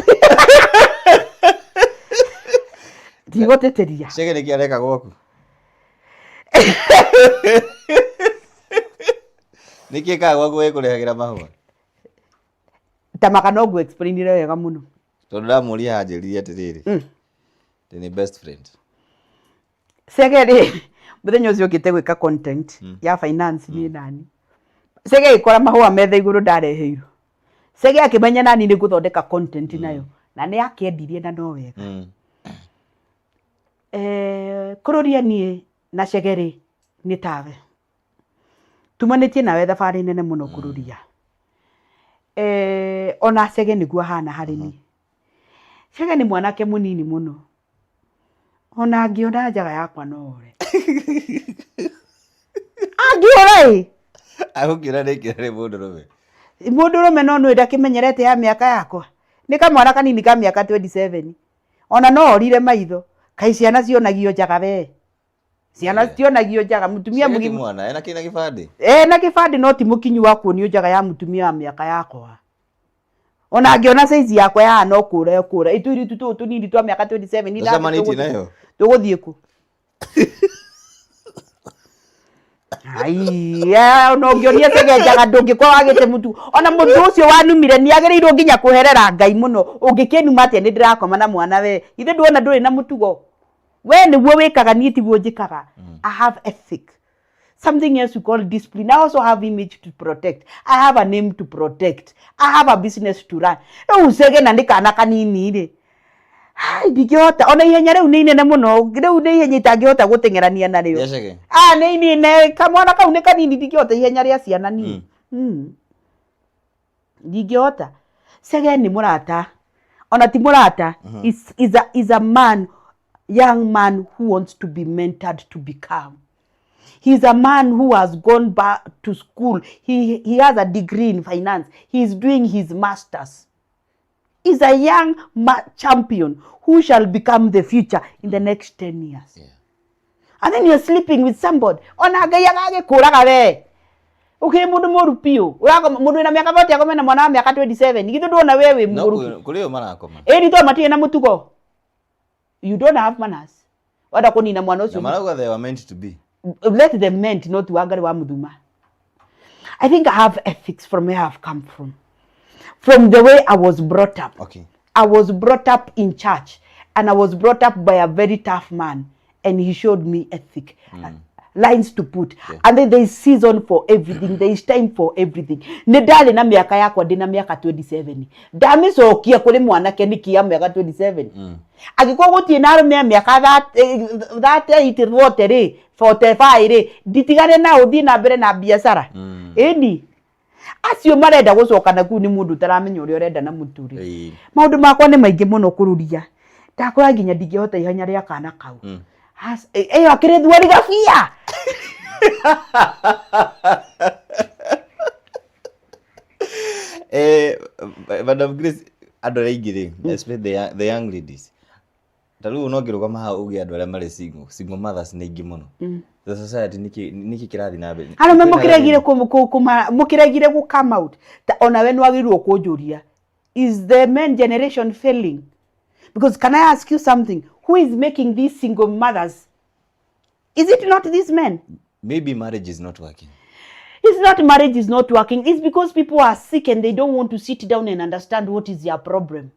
Ndigũtĩtĩria. Chege nĩkĩ areka gwaku? Nĩkĩ kaga gwaku ĩkũrehagĩra mahũa? Ta maka no ngũ explainire wega mũno. Tondũ ndamũria anjĩrire atĩrĩrĩ, ndĩ nĩ best friend. Chege rĩ, mũthenya ũcio okĩte gwĩka content ya finance niĩ nani. Chege agĩkora mahũa metha igũrũ ndareheirwo. Chege akĩmenya nani nĩ ngũthondeka content nayo. Na nĩ akĩendirie na no wega. Kũrũria niĩ na Chege rĩ, nĩ tawe. Tumanĩtie nawe thabarĩ nene mũno kũrũria. Ona Chege nĩguo ahana harĩ niĩ. Chege nĩ mwanake mũnini mũno. Ona angĩona njaga yakwa no ore. Angĩũra ĩ? Agũkĩra nĩkĩ nĩ mũndũrũme? Mũndũrũme no nĩ ndakĩmenyerete ya mĩaka yakwa. Nĩ kamwana kanini ka mĩaka 27. Ona no orire maitho. Kaĩ ciana cionagio njaga we? Ciana citionagio njaga. Mũtumia Chege ti mũgima. mwana, ena kĩna gĩbandĩ? Ena gĩbandĩ no ti mũkinyu wa kuonio njaga ya mũtumia wa mĩaka yakwa. Ona angĩona size yakwa ya no kũra ekũra. Ĩtũirĩtu tũtũ tũnini twa mĩaka 27 Ndũcemanĩtie nayo? Tũgũthiĩ kũ? Aiya, ona ũngĩonia Chege njaga ndũngĩkorwo wagĩte mũtu. Ona mũndũ ũcio wanumire nĩ agĩrĩirwo nginya kũherera Ngai mũno. Ũngĩkĩnuma atĩa nĩ ndĩrakoma na mwana we. Ithe nduona ndũrĩ na mũtugo. We nĩguo wĩkaga niĩ tiguo njĩkaga. I have ethic. Something else you call discipline. I also have image to protect. I have a name to protect. I have a business to run. Rĩu Chege na nĩ kana kanini rĩ. Hai, ndingĩhota. Ona ihenya rĩu nĩ inene mũno. Rĩu nĩ ihenya itangĩhota gũteng'erania narĩo. Rĩa Chege? Ah, nĩ inene. Kamwana kau nĩ kanini ndingĩhota ihenya rĩa ciana niĩ. Ndingĩhota. Chege nĩ mũrata. Ona ti mũrata. Is a man, young man who wants to be mentored to become. He's a man who has gone back to school. He has a degree in finance. He is doing his master's. He's a young champion who shall become the future in the next 10 years. And then you're sleeping with somebody. Ona Ngai agagĩkũraga we. Ũkĩrĩ mũndũ mũru biũ. Ũrakoma mũndũ wĩna mĩaka 40 akome na mwana wa mĩaka 27. Githĩ ndũrona we wĩ No, mũgũrũki? kũrĩ o marakoma. Ĩni tondũ matirĩ na mũtugo. You don't have manners. Wenda kũnina mwana ũcio. Na marauga they were meant to be. Let them meant not Wangari wa Muthuma. I think I have ethics from where I've come from. From the way I was brought up. I was brought up in church and I was brought up by a very tough man and he showed me ethic. Lines to put. And then there is season for everything. There is time for everything. Nĩ ndarĩ na mĩaka yakwa ndĩ na mĩaka 27. Ndamĩcokia kũrĩ mwanake nĩkĩ ya mĩaka 27. Angĩkorwo gũtirĩ na arũme a mĩaka 38 40 rĩ, 45 rĩ, nditigane nao thiĩ na mbere na biacara. Ĩni. Acio marenda gũcoka na kũu nĩ mũndũ ũtaramenya ũrĩa ũrenda na mũtũrĩre. Maũndũ makwa nĩ maingĩ mũno kũrũria. Ndakora nginya ndingĩhota ihenya rĩa kana kau. Ĩyo akĩrĩ thuori gabia. Madam Grace, andũ arĩa aingĩ rĩ, especially the young ladies, ta rĩu no ngĩrũgama haha uge andũ arĩa marĩ single, single mothers nĩ aingĩ mũno. The society nĩkĩ kĩrathiĩ na mbere? Arũme Kwĩna mũkĩregire thĩna. mũkĩregire gũ come out. Ta onawe nĩ wagĩrĩirwo kũnjũria, is the men generation failing? Because can I ask you something? Who is making these single mothers? Is it not these men? Maybe marriage is not working. It's not marriage is not working. It's because people are sick and they don't want to sit down and understand what is their problem.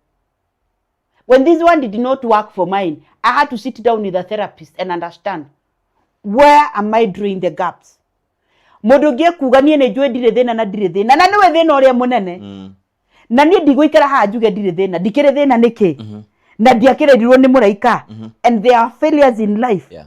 When this one did not work for mine, I had to sit down with a therapist and understand where am I drawing the gaps. Mũndũ ũngĩ ekuga niĩ nĩ njũĩ ndirĩ thĩna na ndirĩ thĩna na nĩwe thĩna ũrĩa mũnene. Na niĩ ndigũikara haha njuge ndirĩ thĩna, ndikĩrĩ thĩna nĩkĩ? Na ndiakĩrerirwo nĩ mũraika. And there are failures in life.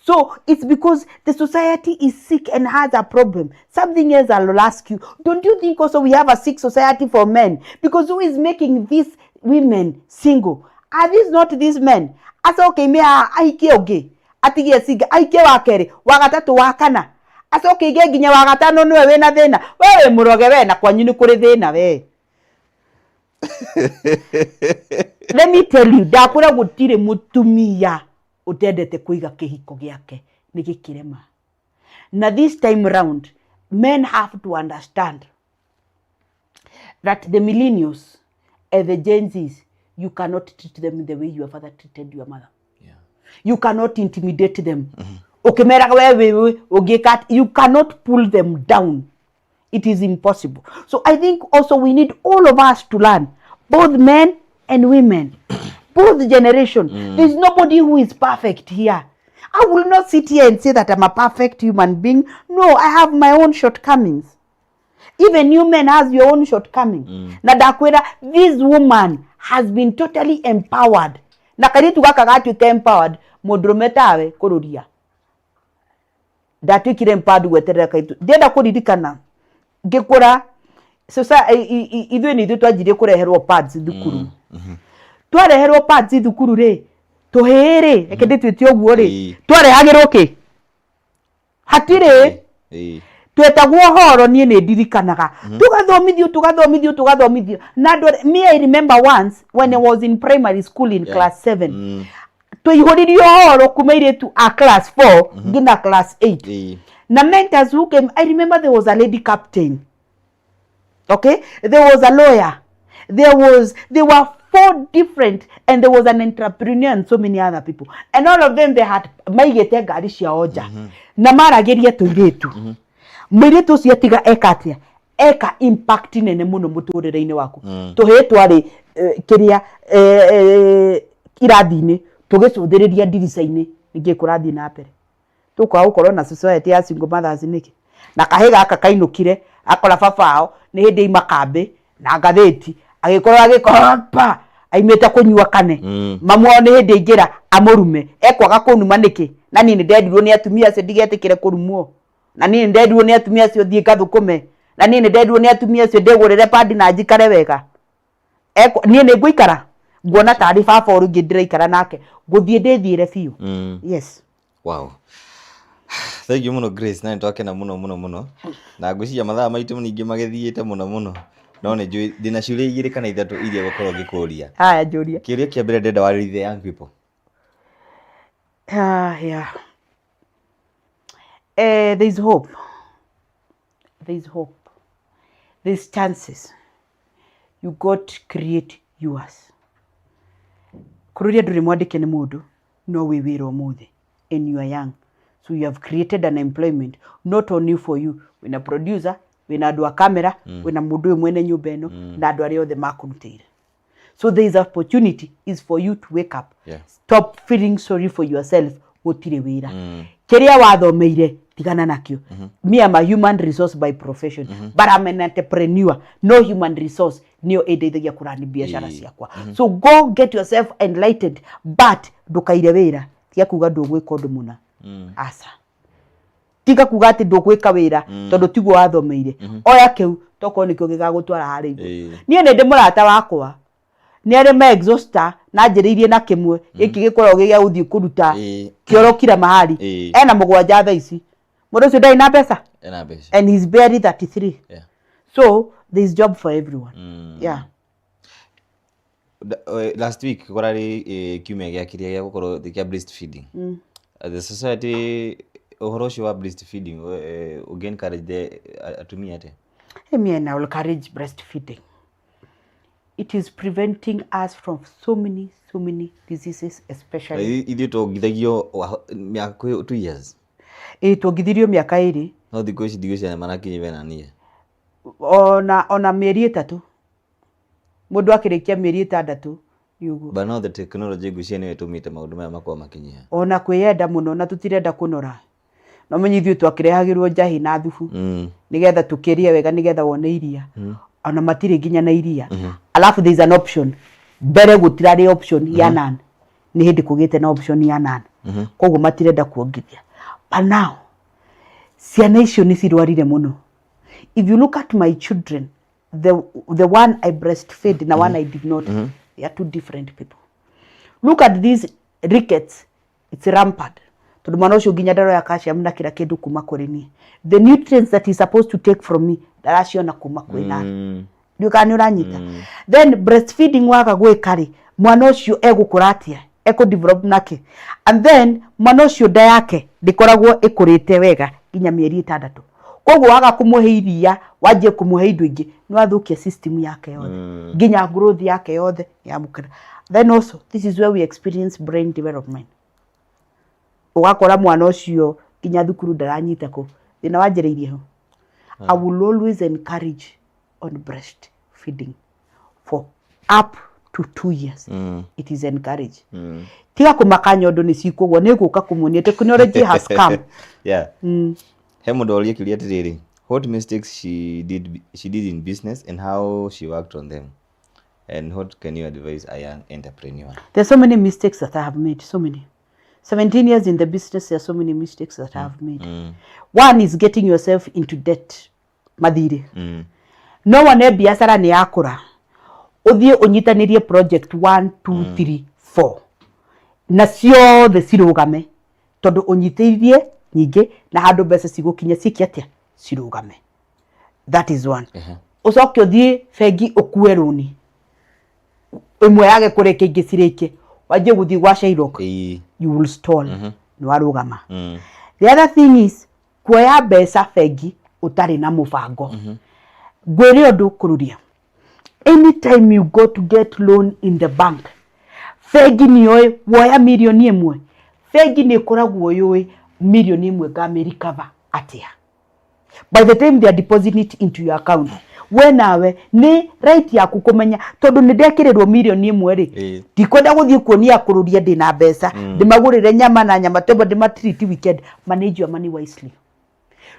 So it's because the society is sick and has a problem. Something else I'll ask you. Don't you think also we have a sick society for men? Because who is making these women single? Are these not these men? Acoke ime haha ahikie ũngĩ, atigie single, ahikie wa kerĩ, wa gatatũ, wa kana. Acoke ige nginya wa gatano nĩwe wĩna thĩna. We wĩ mũroge we na kwanyu nĩ kũrĩ thĩna we. Let me tell you, ndakwĩra gũtirĩ mũtumia ũtendete kũiga kĩhiko gĩake nĩ gĩkĩrema. Na this time round, men have to understand that the millennials and the Gen Zs, you cannot treat them the way your father treated your mother. You cannot intimidate them. Ũkĩmeraga we wĩ ũngĩka atĩ- you cannot pull them down. It is impossible. So I think also we need all of us to learn, both men and women, both generation. There's nobody who is perfect here. I will not sit here and say that I'm a perfect human being. No, I have my own shortcomings. Even you men has your own shortcoming. Na ndakwĩra, this woman has been totally empowered. Na kairĩtu gaka gatuĩka empowered, mũndũrũme tawe kũrũria. Ndatuĩkire empowered gweterera kairĩtu. Ndĩrenda kũririkana ngĩkũra ithuĩ nĩ ithuĩ twanjirie kũreherwo pads thukuru. Twareherwo pads thukuru rĩ, tũhĩĩ rĩ, reke ndĩtuĩte ũguo rĩ, twarehagĩrwo kĩ? Hatirĩ. Twetagwo horo. Niĩ nĩ ndirikanaga tũgathomithio, tũgathomithio, tũgathomithio na andũ me, I remember once when I was in primary school in class 7, tũihũririo horo kuma airĩtu a class 4 nginya class 8. Na mentors who came, I remember there was a lady captain, okay, there was a lawyer, there were four different, and there was an entrepreneur and so many other people, and all of them, they had maigĩte ngari ciao nja na maragĩria tũirĩtu. Mũirĩtu ũcio atiga eka atĩa? Eka impact nene mũno mũtũrĩre-inĩ waku. Tũhĩĩ twarĩ kĩrĩa irathi-inĩ tũgĩcũthĩrĩria ndirica-inĩ nĩkĩ kũrathiĩ na mbere. Tũkwaga gũkorwo na society ya single mothers nĩkĩ? Na kahĩ gaka kainũkire akora baba ao nĩ hĩndĩ aima kambĩ na ngathĩti, agĩkorwo agĩkorwo aimĩte kũnyua kane. Mamu wao nĩ hĩndĩ aingĩra amũrume, ekwaga kũnuma nĩkĩ? Na niĩ nĩ ndendirwo nĩ atumia acio ndigetĩkĩre kũrumwo, na niĩ nĩ ndendirwo nĩ atumia acio thiĩ ngathũkũme, na niĩ nĩ ndendirwo nĩ atumia acio ndĩgũrĩre padi na njikare wega. Niĩ nĩ ngũikara nguona tarĩ baba ũrĩa ũngĩ ndĩraikara nake ngũthiĩ ndĩthiĩre biũ. Yes. Wow. Thank you mũno, Grace, na nĩ twakena mũno mũno mũno, na ngwĩciria mathaa maitũ ningĩ magĩthiĩte mũno mũno, no nĩ njũĩ ndĩna ciũria igĩrĩ kana ithatũ iria gũkorwo ngĩkũria. Haya, njũria. Kĩũria kĩa mbere, ndĩrenda warĩrie the young people. Ah, yeah. There is hope. There is hope. There's chances. You got create yours. Kũrũria ndũrĩ mwandĩke nĩ mũndũ, no wĩ wĩra ũmũthĩ and you are young. So you have created an employment not only for you. Wĩna producer, wĩna andũ a camera, wĩna mũndũ ũyũ mwene nyũmba ĩno na andũ arĩa othe makũrutĩire. So there is opportunity is for you to wake up. Stop feeling sorry for yourself. Gũtirĩ wĩra. Kĩrĩa wathomeire tigana nakĩo. Me, I'm a human resource by profession, but I'm an entrepreneur. No human resource nĩyo ĩndeithagia kũrani biacara ciakwa. So go get yourself enlightened, but ndũkaire wĩra. Tiga kuga ndũgwĩka ũndũ mũna. Aca, tiga kuga atĩ ndũgwĩka wĩra tondũ tiguo wathomeire. Oya kĩu tokorwo nĩkĩo gĩgagũtwara harĩa igũrũ. Niĩ nĩ ndĩ mũrata wakwa nĩ arĩ ma exhauster na njĩrĩirie na kĩmwe gĩkĩ gĩkoragwo gĩ gĩa gũthiĩ kũruta kĩoro kila mahali. Ena mũgwanja thaa ici. Mũndũ ũcio ndarĩ na mbeca. Ena mbeca. And he's barely 33. So there is job for everyone. Yeah. Last week kũrarĩ kiumia gĩa kĩrĩa gĩa gũkorwo kĩa breastfeeding. The society, ũhoro ũcio wa breastfeeding, ũngĩ encourage the atumia atĩa? Hey, me, I will encourage breastfeeding. It is preventing us from so many, so many diseases, especially. Ithuĩ tuongithagio mĩaka kwĩ 2 years. Ĩĩ, tuongithirio mĩaka 2. No thikũ ici ndigwĩciria marakinyia nania. Ona mĩeri 3, mũndũ akĩrĩkia mĩeri 6 nĩ ũguo. But now the technology, ngwĩciria nĩyo ĩtũmĩte maũndũ maya makorwo makĩnyiha. Ona kwĩyenda mũno na tũtirenda kũnora. No menye ithuĩ twakĩrehagĩrwo njahĩ na thubu nĩgetha tũkĩrĩe wega, nĩgetha wone iria. Ona matirĩ nginya na iria. Alafu there is an option. Mbere gũtirarĩ option ya nan, nĩ hĩndĩ kũgĩte na option ya nan, koguo matirenda kuongithia. But now ciana icio nĩ cirwarire mũno. If you look at my children, the one I breastfed na one I did not, they are two different people. Look at these rickets, it's rampant, tondũ mwana ũcio nginya ndaroya calcium na kĩra kĩndũ kuma kũrĩ niĩ. The nutrients that he's supposed to take from me, ndaraciona kuma kwĩ nani. Ndiũĩ kana nĩ ũranyita. Then breastfeeding waga gwĩka rĩ, mwana ũcio egũkũra atĩa? Ekũ develop nake? And then mwana ũcio nda yake ndĩkoragwo ĩkũrĩte wega nginya mĩeri 6. Koguo waga kũmũhe iria, wanjie kũmũhe indo ingĩ, nĩ wathũkia system yake yothe, nginya growth yake yothe yamũkĩra. Then also this is where we experience brain development. Ũgakora mwana ũcio nginya thukuru ndaranyita kũ thĩna wanjĩrĩirie ho. I will always encourage on breast feeding for up to 2 years. It is encouraged. Tiga kũmaka nyondo nĩ cikũgwa, nĩ gũka kũmuonia technology has come. Yeah. He mũndũ oria kĩũria atĩrĩrĩ, what mistakes she did in business and how she worked on them, and what can you advise a young entrepreneur? There's so many mistakes that I have made, so many. 17 years in the business, there are so many mistakes that I have made. One is getting yourself into debt. Mathirĩ. No wone biacara nĩ yakũra, ũthiĩ ũnyitanĩrie project 1 2 3 4 na ciothe cirũgame, tondũ ũnyitĩirie nyingĩ na handũ mbeca cigũkinya ciĩke atĩa? Cirũgame. That is one. Ũcoke ũthiĩ bengi ũkue rũni, ĩmwe yage kũrĩka, ingĩ cirĩke, wanjie gũthiĩ gwa Shylock. You will stall, nĩ warũgama. The other thing is kuoya mbeca bengi ũtarĩ na mũbango. Ngwĩre ũndũ kũrũria, anytime you go to get loan in the bank, bengi nĩyoĩ woya 1 million, bengi nĩ ĩkoragwo yũĩ 1 million ngamĩ recover atĩa. By the time they are depositing it into your account, we nawe nĩ right yaku kũmenya, tondũ nĩ ndekĩrĩrwo 1 million rĩ, ndikwenda gũthiĩ kuonia kũrũria ndĩna mbeca, ndĩmagũrĩre nyama na nyama tembo, ndĩmatreat weekend. Manage your money wisely,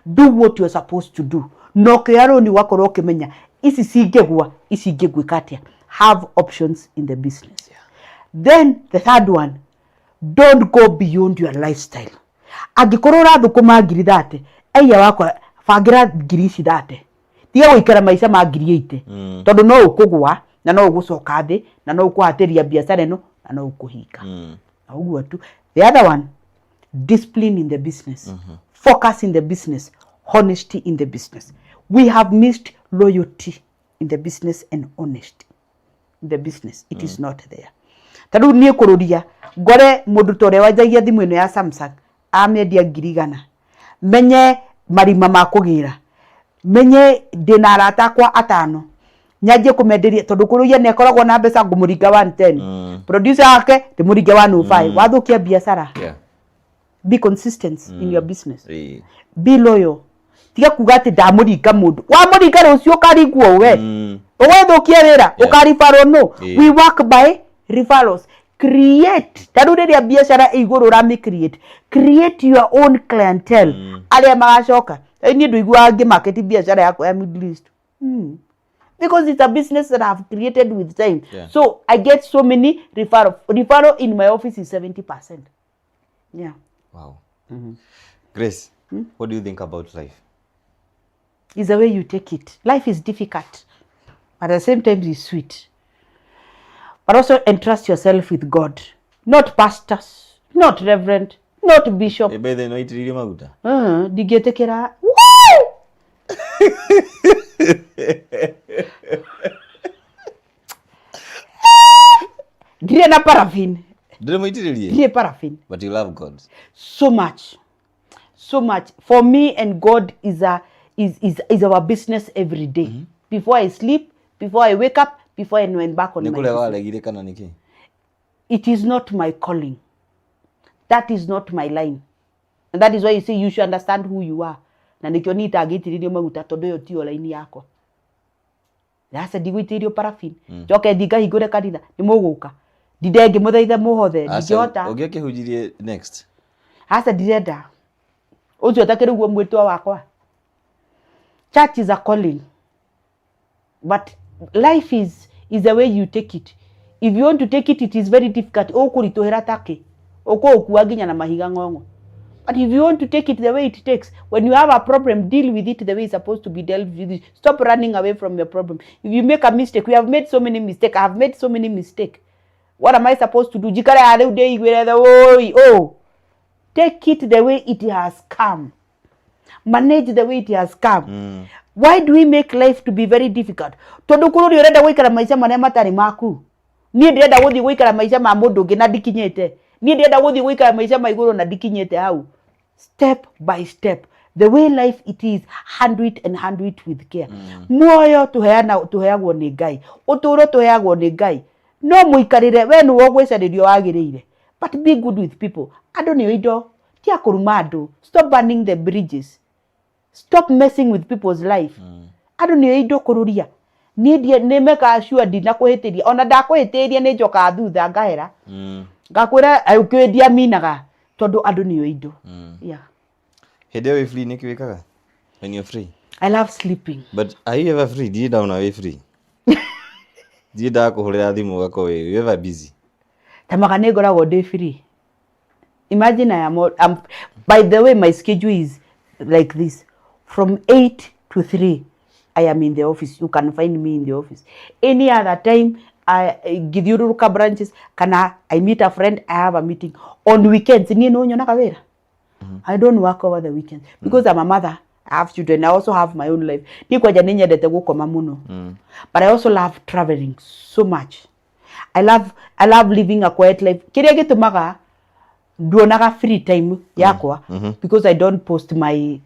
do what you are supposed to do. Na ũkĩoya rũni ũgakorwo ũkĩmenya ici cingĩgwa, ici ingĩgwĩka atĩa. Have options in the business. Then the third one, don't go beyond your lifestyle. Angĩkorwo ũrathũkũma ngiri 30, aiya wakwa, bangĩra ngiri ici 30, tiga gũikara maica ma ngiri 80, tondũ no ũkũgwa na no ũgũcoka thĩ na no ũkũhatĩria biacara ĩno na no ũkũhinga. Na ũguo tu. The other one, discipline in the business, focus in the business, honesty in the business. We have missed loyalty in the business and honesty in the business. It is not there. Ta rĩu niĩ kũrũria ngore mũndũ ta ũrĩa wanjagia thimũ ĩno ya Samsung amĩendia 100,000, menye marima ma kũgĩra, menye ndĩna arata akwa atano, nyanjie kũmenderia, tondũ kũrũia nĩ akoragwo na mbeca, ngũmũringa 110, producer wake ndĩmũringe 105. Wathũkia biacara. Be consistent in your business. Be loyal. Tiga kuga atĩ ndamũringa mũndũ, wamũringa rũciũ ũkarigwo we ũgwĩthũkia wĩra. Ũkaribarwo no. We work by referrals. Create, ta rĩu rĩrĩa biacara ĩ igũrũ ũramĩ create, create your own clientele, arĩa magacoka. Rĩu niĩ ndũiguaga ngĩmarket biacara yakwa ya Middle East, because it's a business that I've created with time. So I get so many referral. Referral in my office is 70%. Yeah. Wow. Grace, what do you think about life? Is the way you take it. Life is difficult, but at the same time it's sweet. But also entrust yourself with God, not pastors, not reverend, not bishop. Eh, by the way, no itĩrĩirio maguta? Ndingĩtĩkĩra. Woo! Ndirĩ na paraffin. Ndũrĩ mũitĩrĩrie? Ndirĩ paraffin. But you love God. So much, so much. For me and God is a is is, is our business every day. Before I sleep, before I wake up, Before I went back on Nĩ my kũrĩa business. Waregire kana nĩkĩ? It is not my calling. That is not my line, and that is why you see you should understand who you are. Na nĩkĩo niĩ itangĩitĩrĩrio maguta, tondũ ĩyo tiyo line yakwa. Aca, ndigũitĩrĩrio paraffin njoke thiĩ ngahingũre kanitha. Nĩ mũgũka ndinde ngĩmũthaitha mũhothe, ndingĩhota. Ũngĩakĩhunjirie next. Aca, ndirenda ũcio takĩrĩ guo mwĩtwa wakwa. Church is a calling, but life is the way you take it. If you want to take it, it is very difficult. Ũkũritũhĩra takĩ ũkũũkua nginya na mahiga ng'ong'o. But if you want to take it the way it takes, when you have a problem, deal with it the way it's supposed to be dealt with. Stop running away from your problem. If you make a mistake, we have made so many mistakes. I have made so many mistakes. What am I supposed to do? Njikare haha rĩu ndĩiguĩre the woi? Oh, take it the way it has come. Manage the way it has come. Why do we make life to be very difficult? Tondũ kũrũri ũrenda gũikara maica marĩa matarĩ maku. Niĩ ndĩrenda gũthiĩ gũikara maica ma mũndũ ũngĩ na ndikinyĩte. Niĩ ndĩrenda gũthiĩ gũikara maica ma igũrũ na ndikinyĩte hau. Step by step, the way life it is, handle it and handle it with care. Muoyo tũheana, tũheagwo nĩ Ngai. Ũtũũro tũheagwo nĩ Ngai. No mũikarĩre we nĩwe ũgwĩcarĩrio wagĩrĩire. But be good with people. Andũ nĩo indo, ti a kũruma andũ. Stop burning the bridges. Stop messing with people's life. Andũ nĩo indo kũrũria. Niĩ nĩ mekaga sure ndinakũhĩtĩria. Ona ndakũhĩtĩria, nĩ njokaga thutha ngahera, ngakwĩra ũkĩũĩ ndiaminaga, tondũ andũ nĩo indo. Yeah. Hĩndĩ ĩyo wĩ free, nĩkĩ wĩkaga when you're free? I love sleeping. But are you ever free? Ndirĩ ndona wĩ free, ndirĩ ndakũhũrĩra thimũ ũgakorwo wĩ, you ever busy? Tamaga nĩ ngoragwo ndĩ free. Imagine I am all, I'm, by the way, my schedule is like this: from 8 to 3 I am in the office. You can find me in the office. Any other time I ngĩthiũrũrũka branches kana I meet a friend, I have a meeting. On weekends niĩ no nyonaga wĩra. I don't work over the weekends because I'm a mother. I have children. I also have my own life. Niĩ kwanja nĩ nyendete gũkoma mũno, but I also love traveling so much. I love living a quiet life. Kĩrĩa gĩtũmaga nduonaga free time yakwa, because I don't post my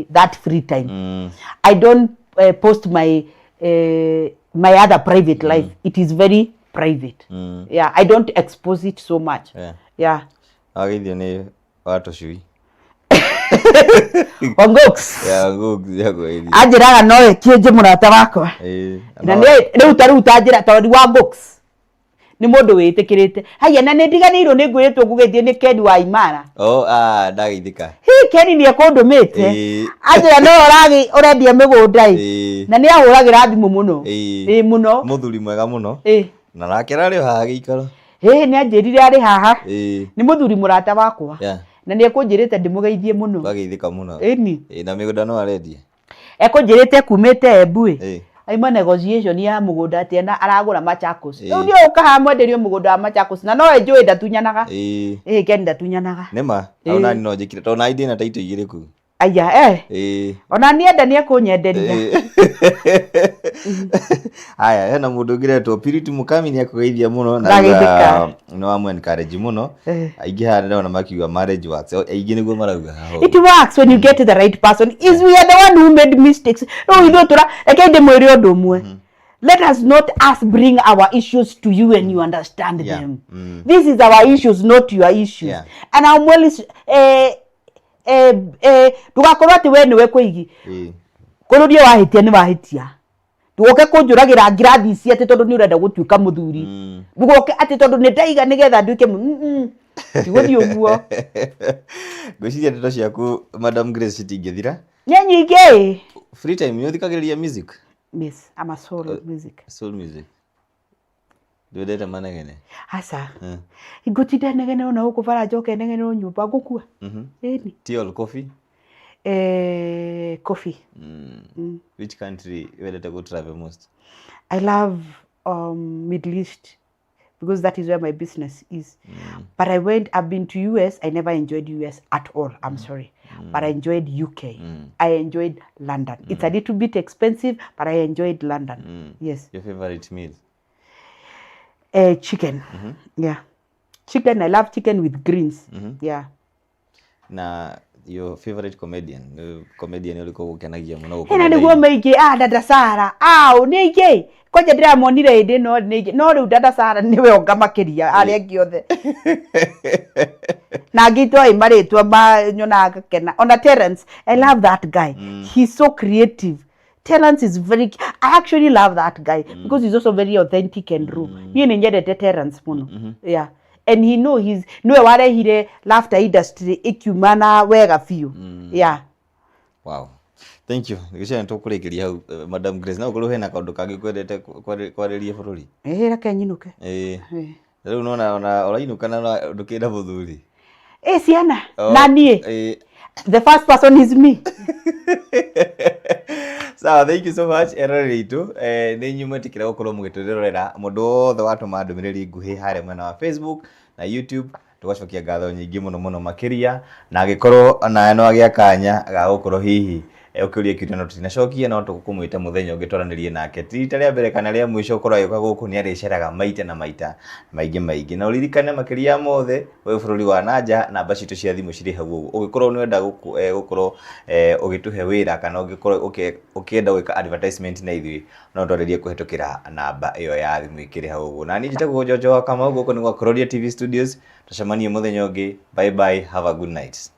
that free time. I don't post my other private life. It is very private. Yeah, I don't expose it so much. Yeah. Wageithio nĩ wa tũcui. Wangox. Ya ngũkũ ya kũgeithia. Anjĩraga no ĩkĩnje mũrata wakwa. Na nĩ rĩu ta rĩu ta njĩra tondũ Wangox nĩ mũndũ wĩtĩkĩrĩte. Haya, na nĩ ndiganĩirwo nĩ ngwĩrĩtwo ngũgeithio nĩ Ken wa Imara. Oh, ah, ndageithĩka. Hi, Ken nĩ ekũndũmĩte. Anjĩra no ũragĩ ũrendia mĩgũnda ĩ. Na nĩ ahũragĩra thimũ mũno. Ĩ mũno. Mũthuri mwega mũno. Na nake ararĩ o haha gĩikaro. Ĩ, nĩ anjĩrire arĩ haha. Nĩ mũthuri mũrata wakwa. Na nĩ ekũnjĩrĩte ndĩmũgeithie mũno. Twageithĩka mũno. Ĩni. Na mĩgũnda no arendia. Ekũnjĩrĩte kumĩte Embu ĩ. Aima negotiation ya mũgũnda atĩ ena aragũra Machakos. Rĩu nĩ ũka haha mwenderio mũgũnda wa Machakos na no njũĩ ndatunyanaga. Ĩ, Ken ndatunyanaga. Nĩ ma. Hau nani no njĩkire tondũ nani ndĩna taito igĩrĩ kũu. Aya eh. Ona niĩ enda nĩ ekũnyenderia. Haya, hena mũndũ ũngĩ ũretwo Purity Mukami, nĩ akũgeithia mũno na Ndageithĩka. auga nĩ wamũ encourage mũno. Aingĩ haha ndĩrona makiuga marriage works. Aingĩ nĩguo marauga haha ũguo. It works when you get the right person. Is we are the one who made mistakes. Rĩu ithuĩ tũra reke ndĩmwĩre ũndũ ũmwe. Let us not us bring our issues to you and you understand them. This is our issues, not your issues. And I'm well ndũgakorwo atĩ we nĩwe kũigi. Kũrũria wahĩtia nĩ wahĩtia. Ndũgoke kũnjũragĩra ngirathi ici atĩ tondũ nĩ ũrenda gũtuĩka mũthuri. Ndũgoke atĩ tondũ nĩ ndaiga nĩgetha nduĩke tigũthiĩ ũguo. Ngwĩciria ndeto ciaku, Madam Grace, citingĩthira. Nĩ nyingĩ. Free time nĩ ũthikagĩrĩria music? Miss, I'm a soul music. Soul music. Ndwendete manegene? Aca. Ngũtinda negene ona gũkũ bara, njoke negene o nyũmba, ngũkua. Ĩni. Tea or coffee? Coffee. Which country wendete go travel most? I love Middle East because that is where my business is. But I've been to US. I never enjoyed US at all. I'm sorry. But I enjoyed UK. I enjoyed London. It's a little bit expensive, but I enjoyed London. Yes. Your favorite meal? Chicken. Yeah. Chicken. I love chicken with greens. Yeah. Na Your favorite comedian? Nĩ comedian ũrĩkũ ũgũkenagia mũno gũkũ Hena nĩguo nenda-inĩ? maingĩ, ah, Dada Sara au nĩ aingĩ, kwanja ndĩramonire hĩndĩ ĩno nĩ aingĩ, no rĩu Dada Sara nĩwe onga makĩria arĩa angĩ othe, na angĩ itoĩ marĩtwa ma nyonaga ngakena. Ona Terence, I love that guy. He's so creative. Terence is very, I actually love that guy because he's also very authentic and raw. Niĩ nĩ nyendete Terence mũno. Yeah, and he know he's nĩwe warehire laughter industry ĩkiuma wega biũ. Yeah. Wow. Thank you. Ngwĩciria nĩ tũkũrĩkĩria hau, Madam Grace. No ũkorwo hena kaũndũ kangĩ kwendete kwarĩria bũrũri. Ĩĩ, reke nyinũke. Ĩĩ. Ĩĩ. Rĩu nona ona ũrainũka na ndũkĩrĩ na mũthuri. Ĩ ciana. Oh, na niĩ the first person is me. Sawa, thank you so much eroreri aitũ. Nĩ inyuĩ mwetĩkĩra gũkorwo mũgĩtwĩrorera, mũndũ wothe watũma ndũmĩrĩri nguhĩ harĩa mwena wa Facebook na YouTube, tũgacokia ngatho nyingĩ mũno mũno makĩria, na angĩkorwo onawe no agĩa kanya ga gũkorwo hihi ũkĩũria kĩũria no tũtinacokia, no tũkũmwĩta mũthenya ũngĩ twaranĩrie nake. Ti rita rĩa mbere kana rĩa mũico gũkorwo agĩũka gũkũ, nĩ arĩceraga maita na maita maingĩ maingĩ. Na ũririkane makĩria ya mothe, wĩ bũrũri wa nanja, namba citũ cia thimũ cirĩ hau ũguo. Ũngĩkorwo nĩ ũrenda gũkorwo ũgĩtũhe wĩra, kana ũngĩkorwo ũkĩenda gwĩka advertisement na ithuĩ, no twarĩrie kũhetũkĩra namba ĩyo ya thimũ ĩkĩrĩ hau ũguo. Na niĩ njĩtagwo Njonjo wa Kamau, gũkũ nĩ gwa Kuroria TV Studios. Tũcemanie mũthenya ũngĩ. Bye bye, have a good night.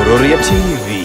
Kuroria TV.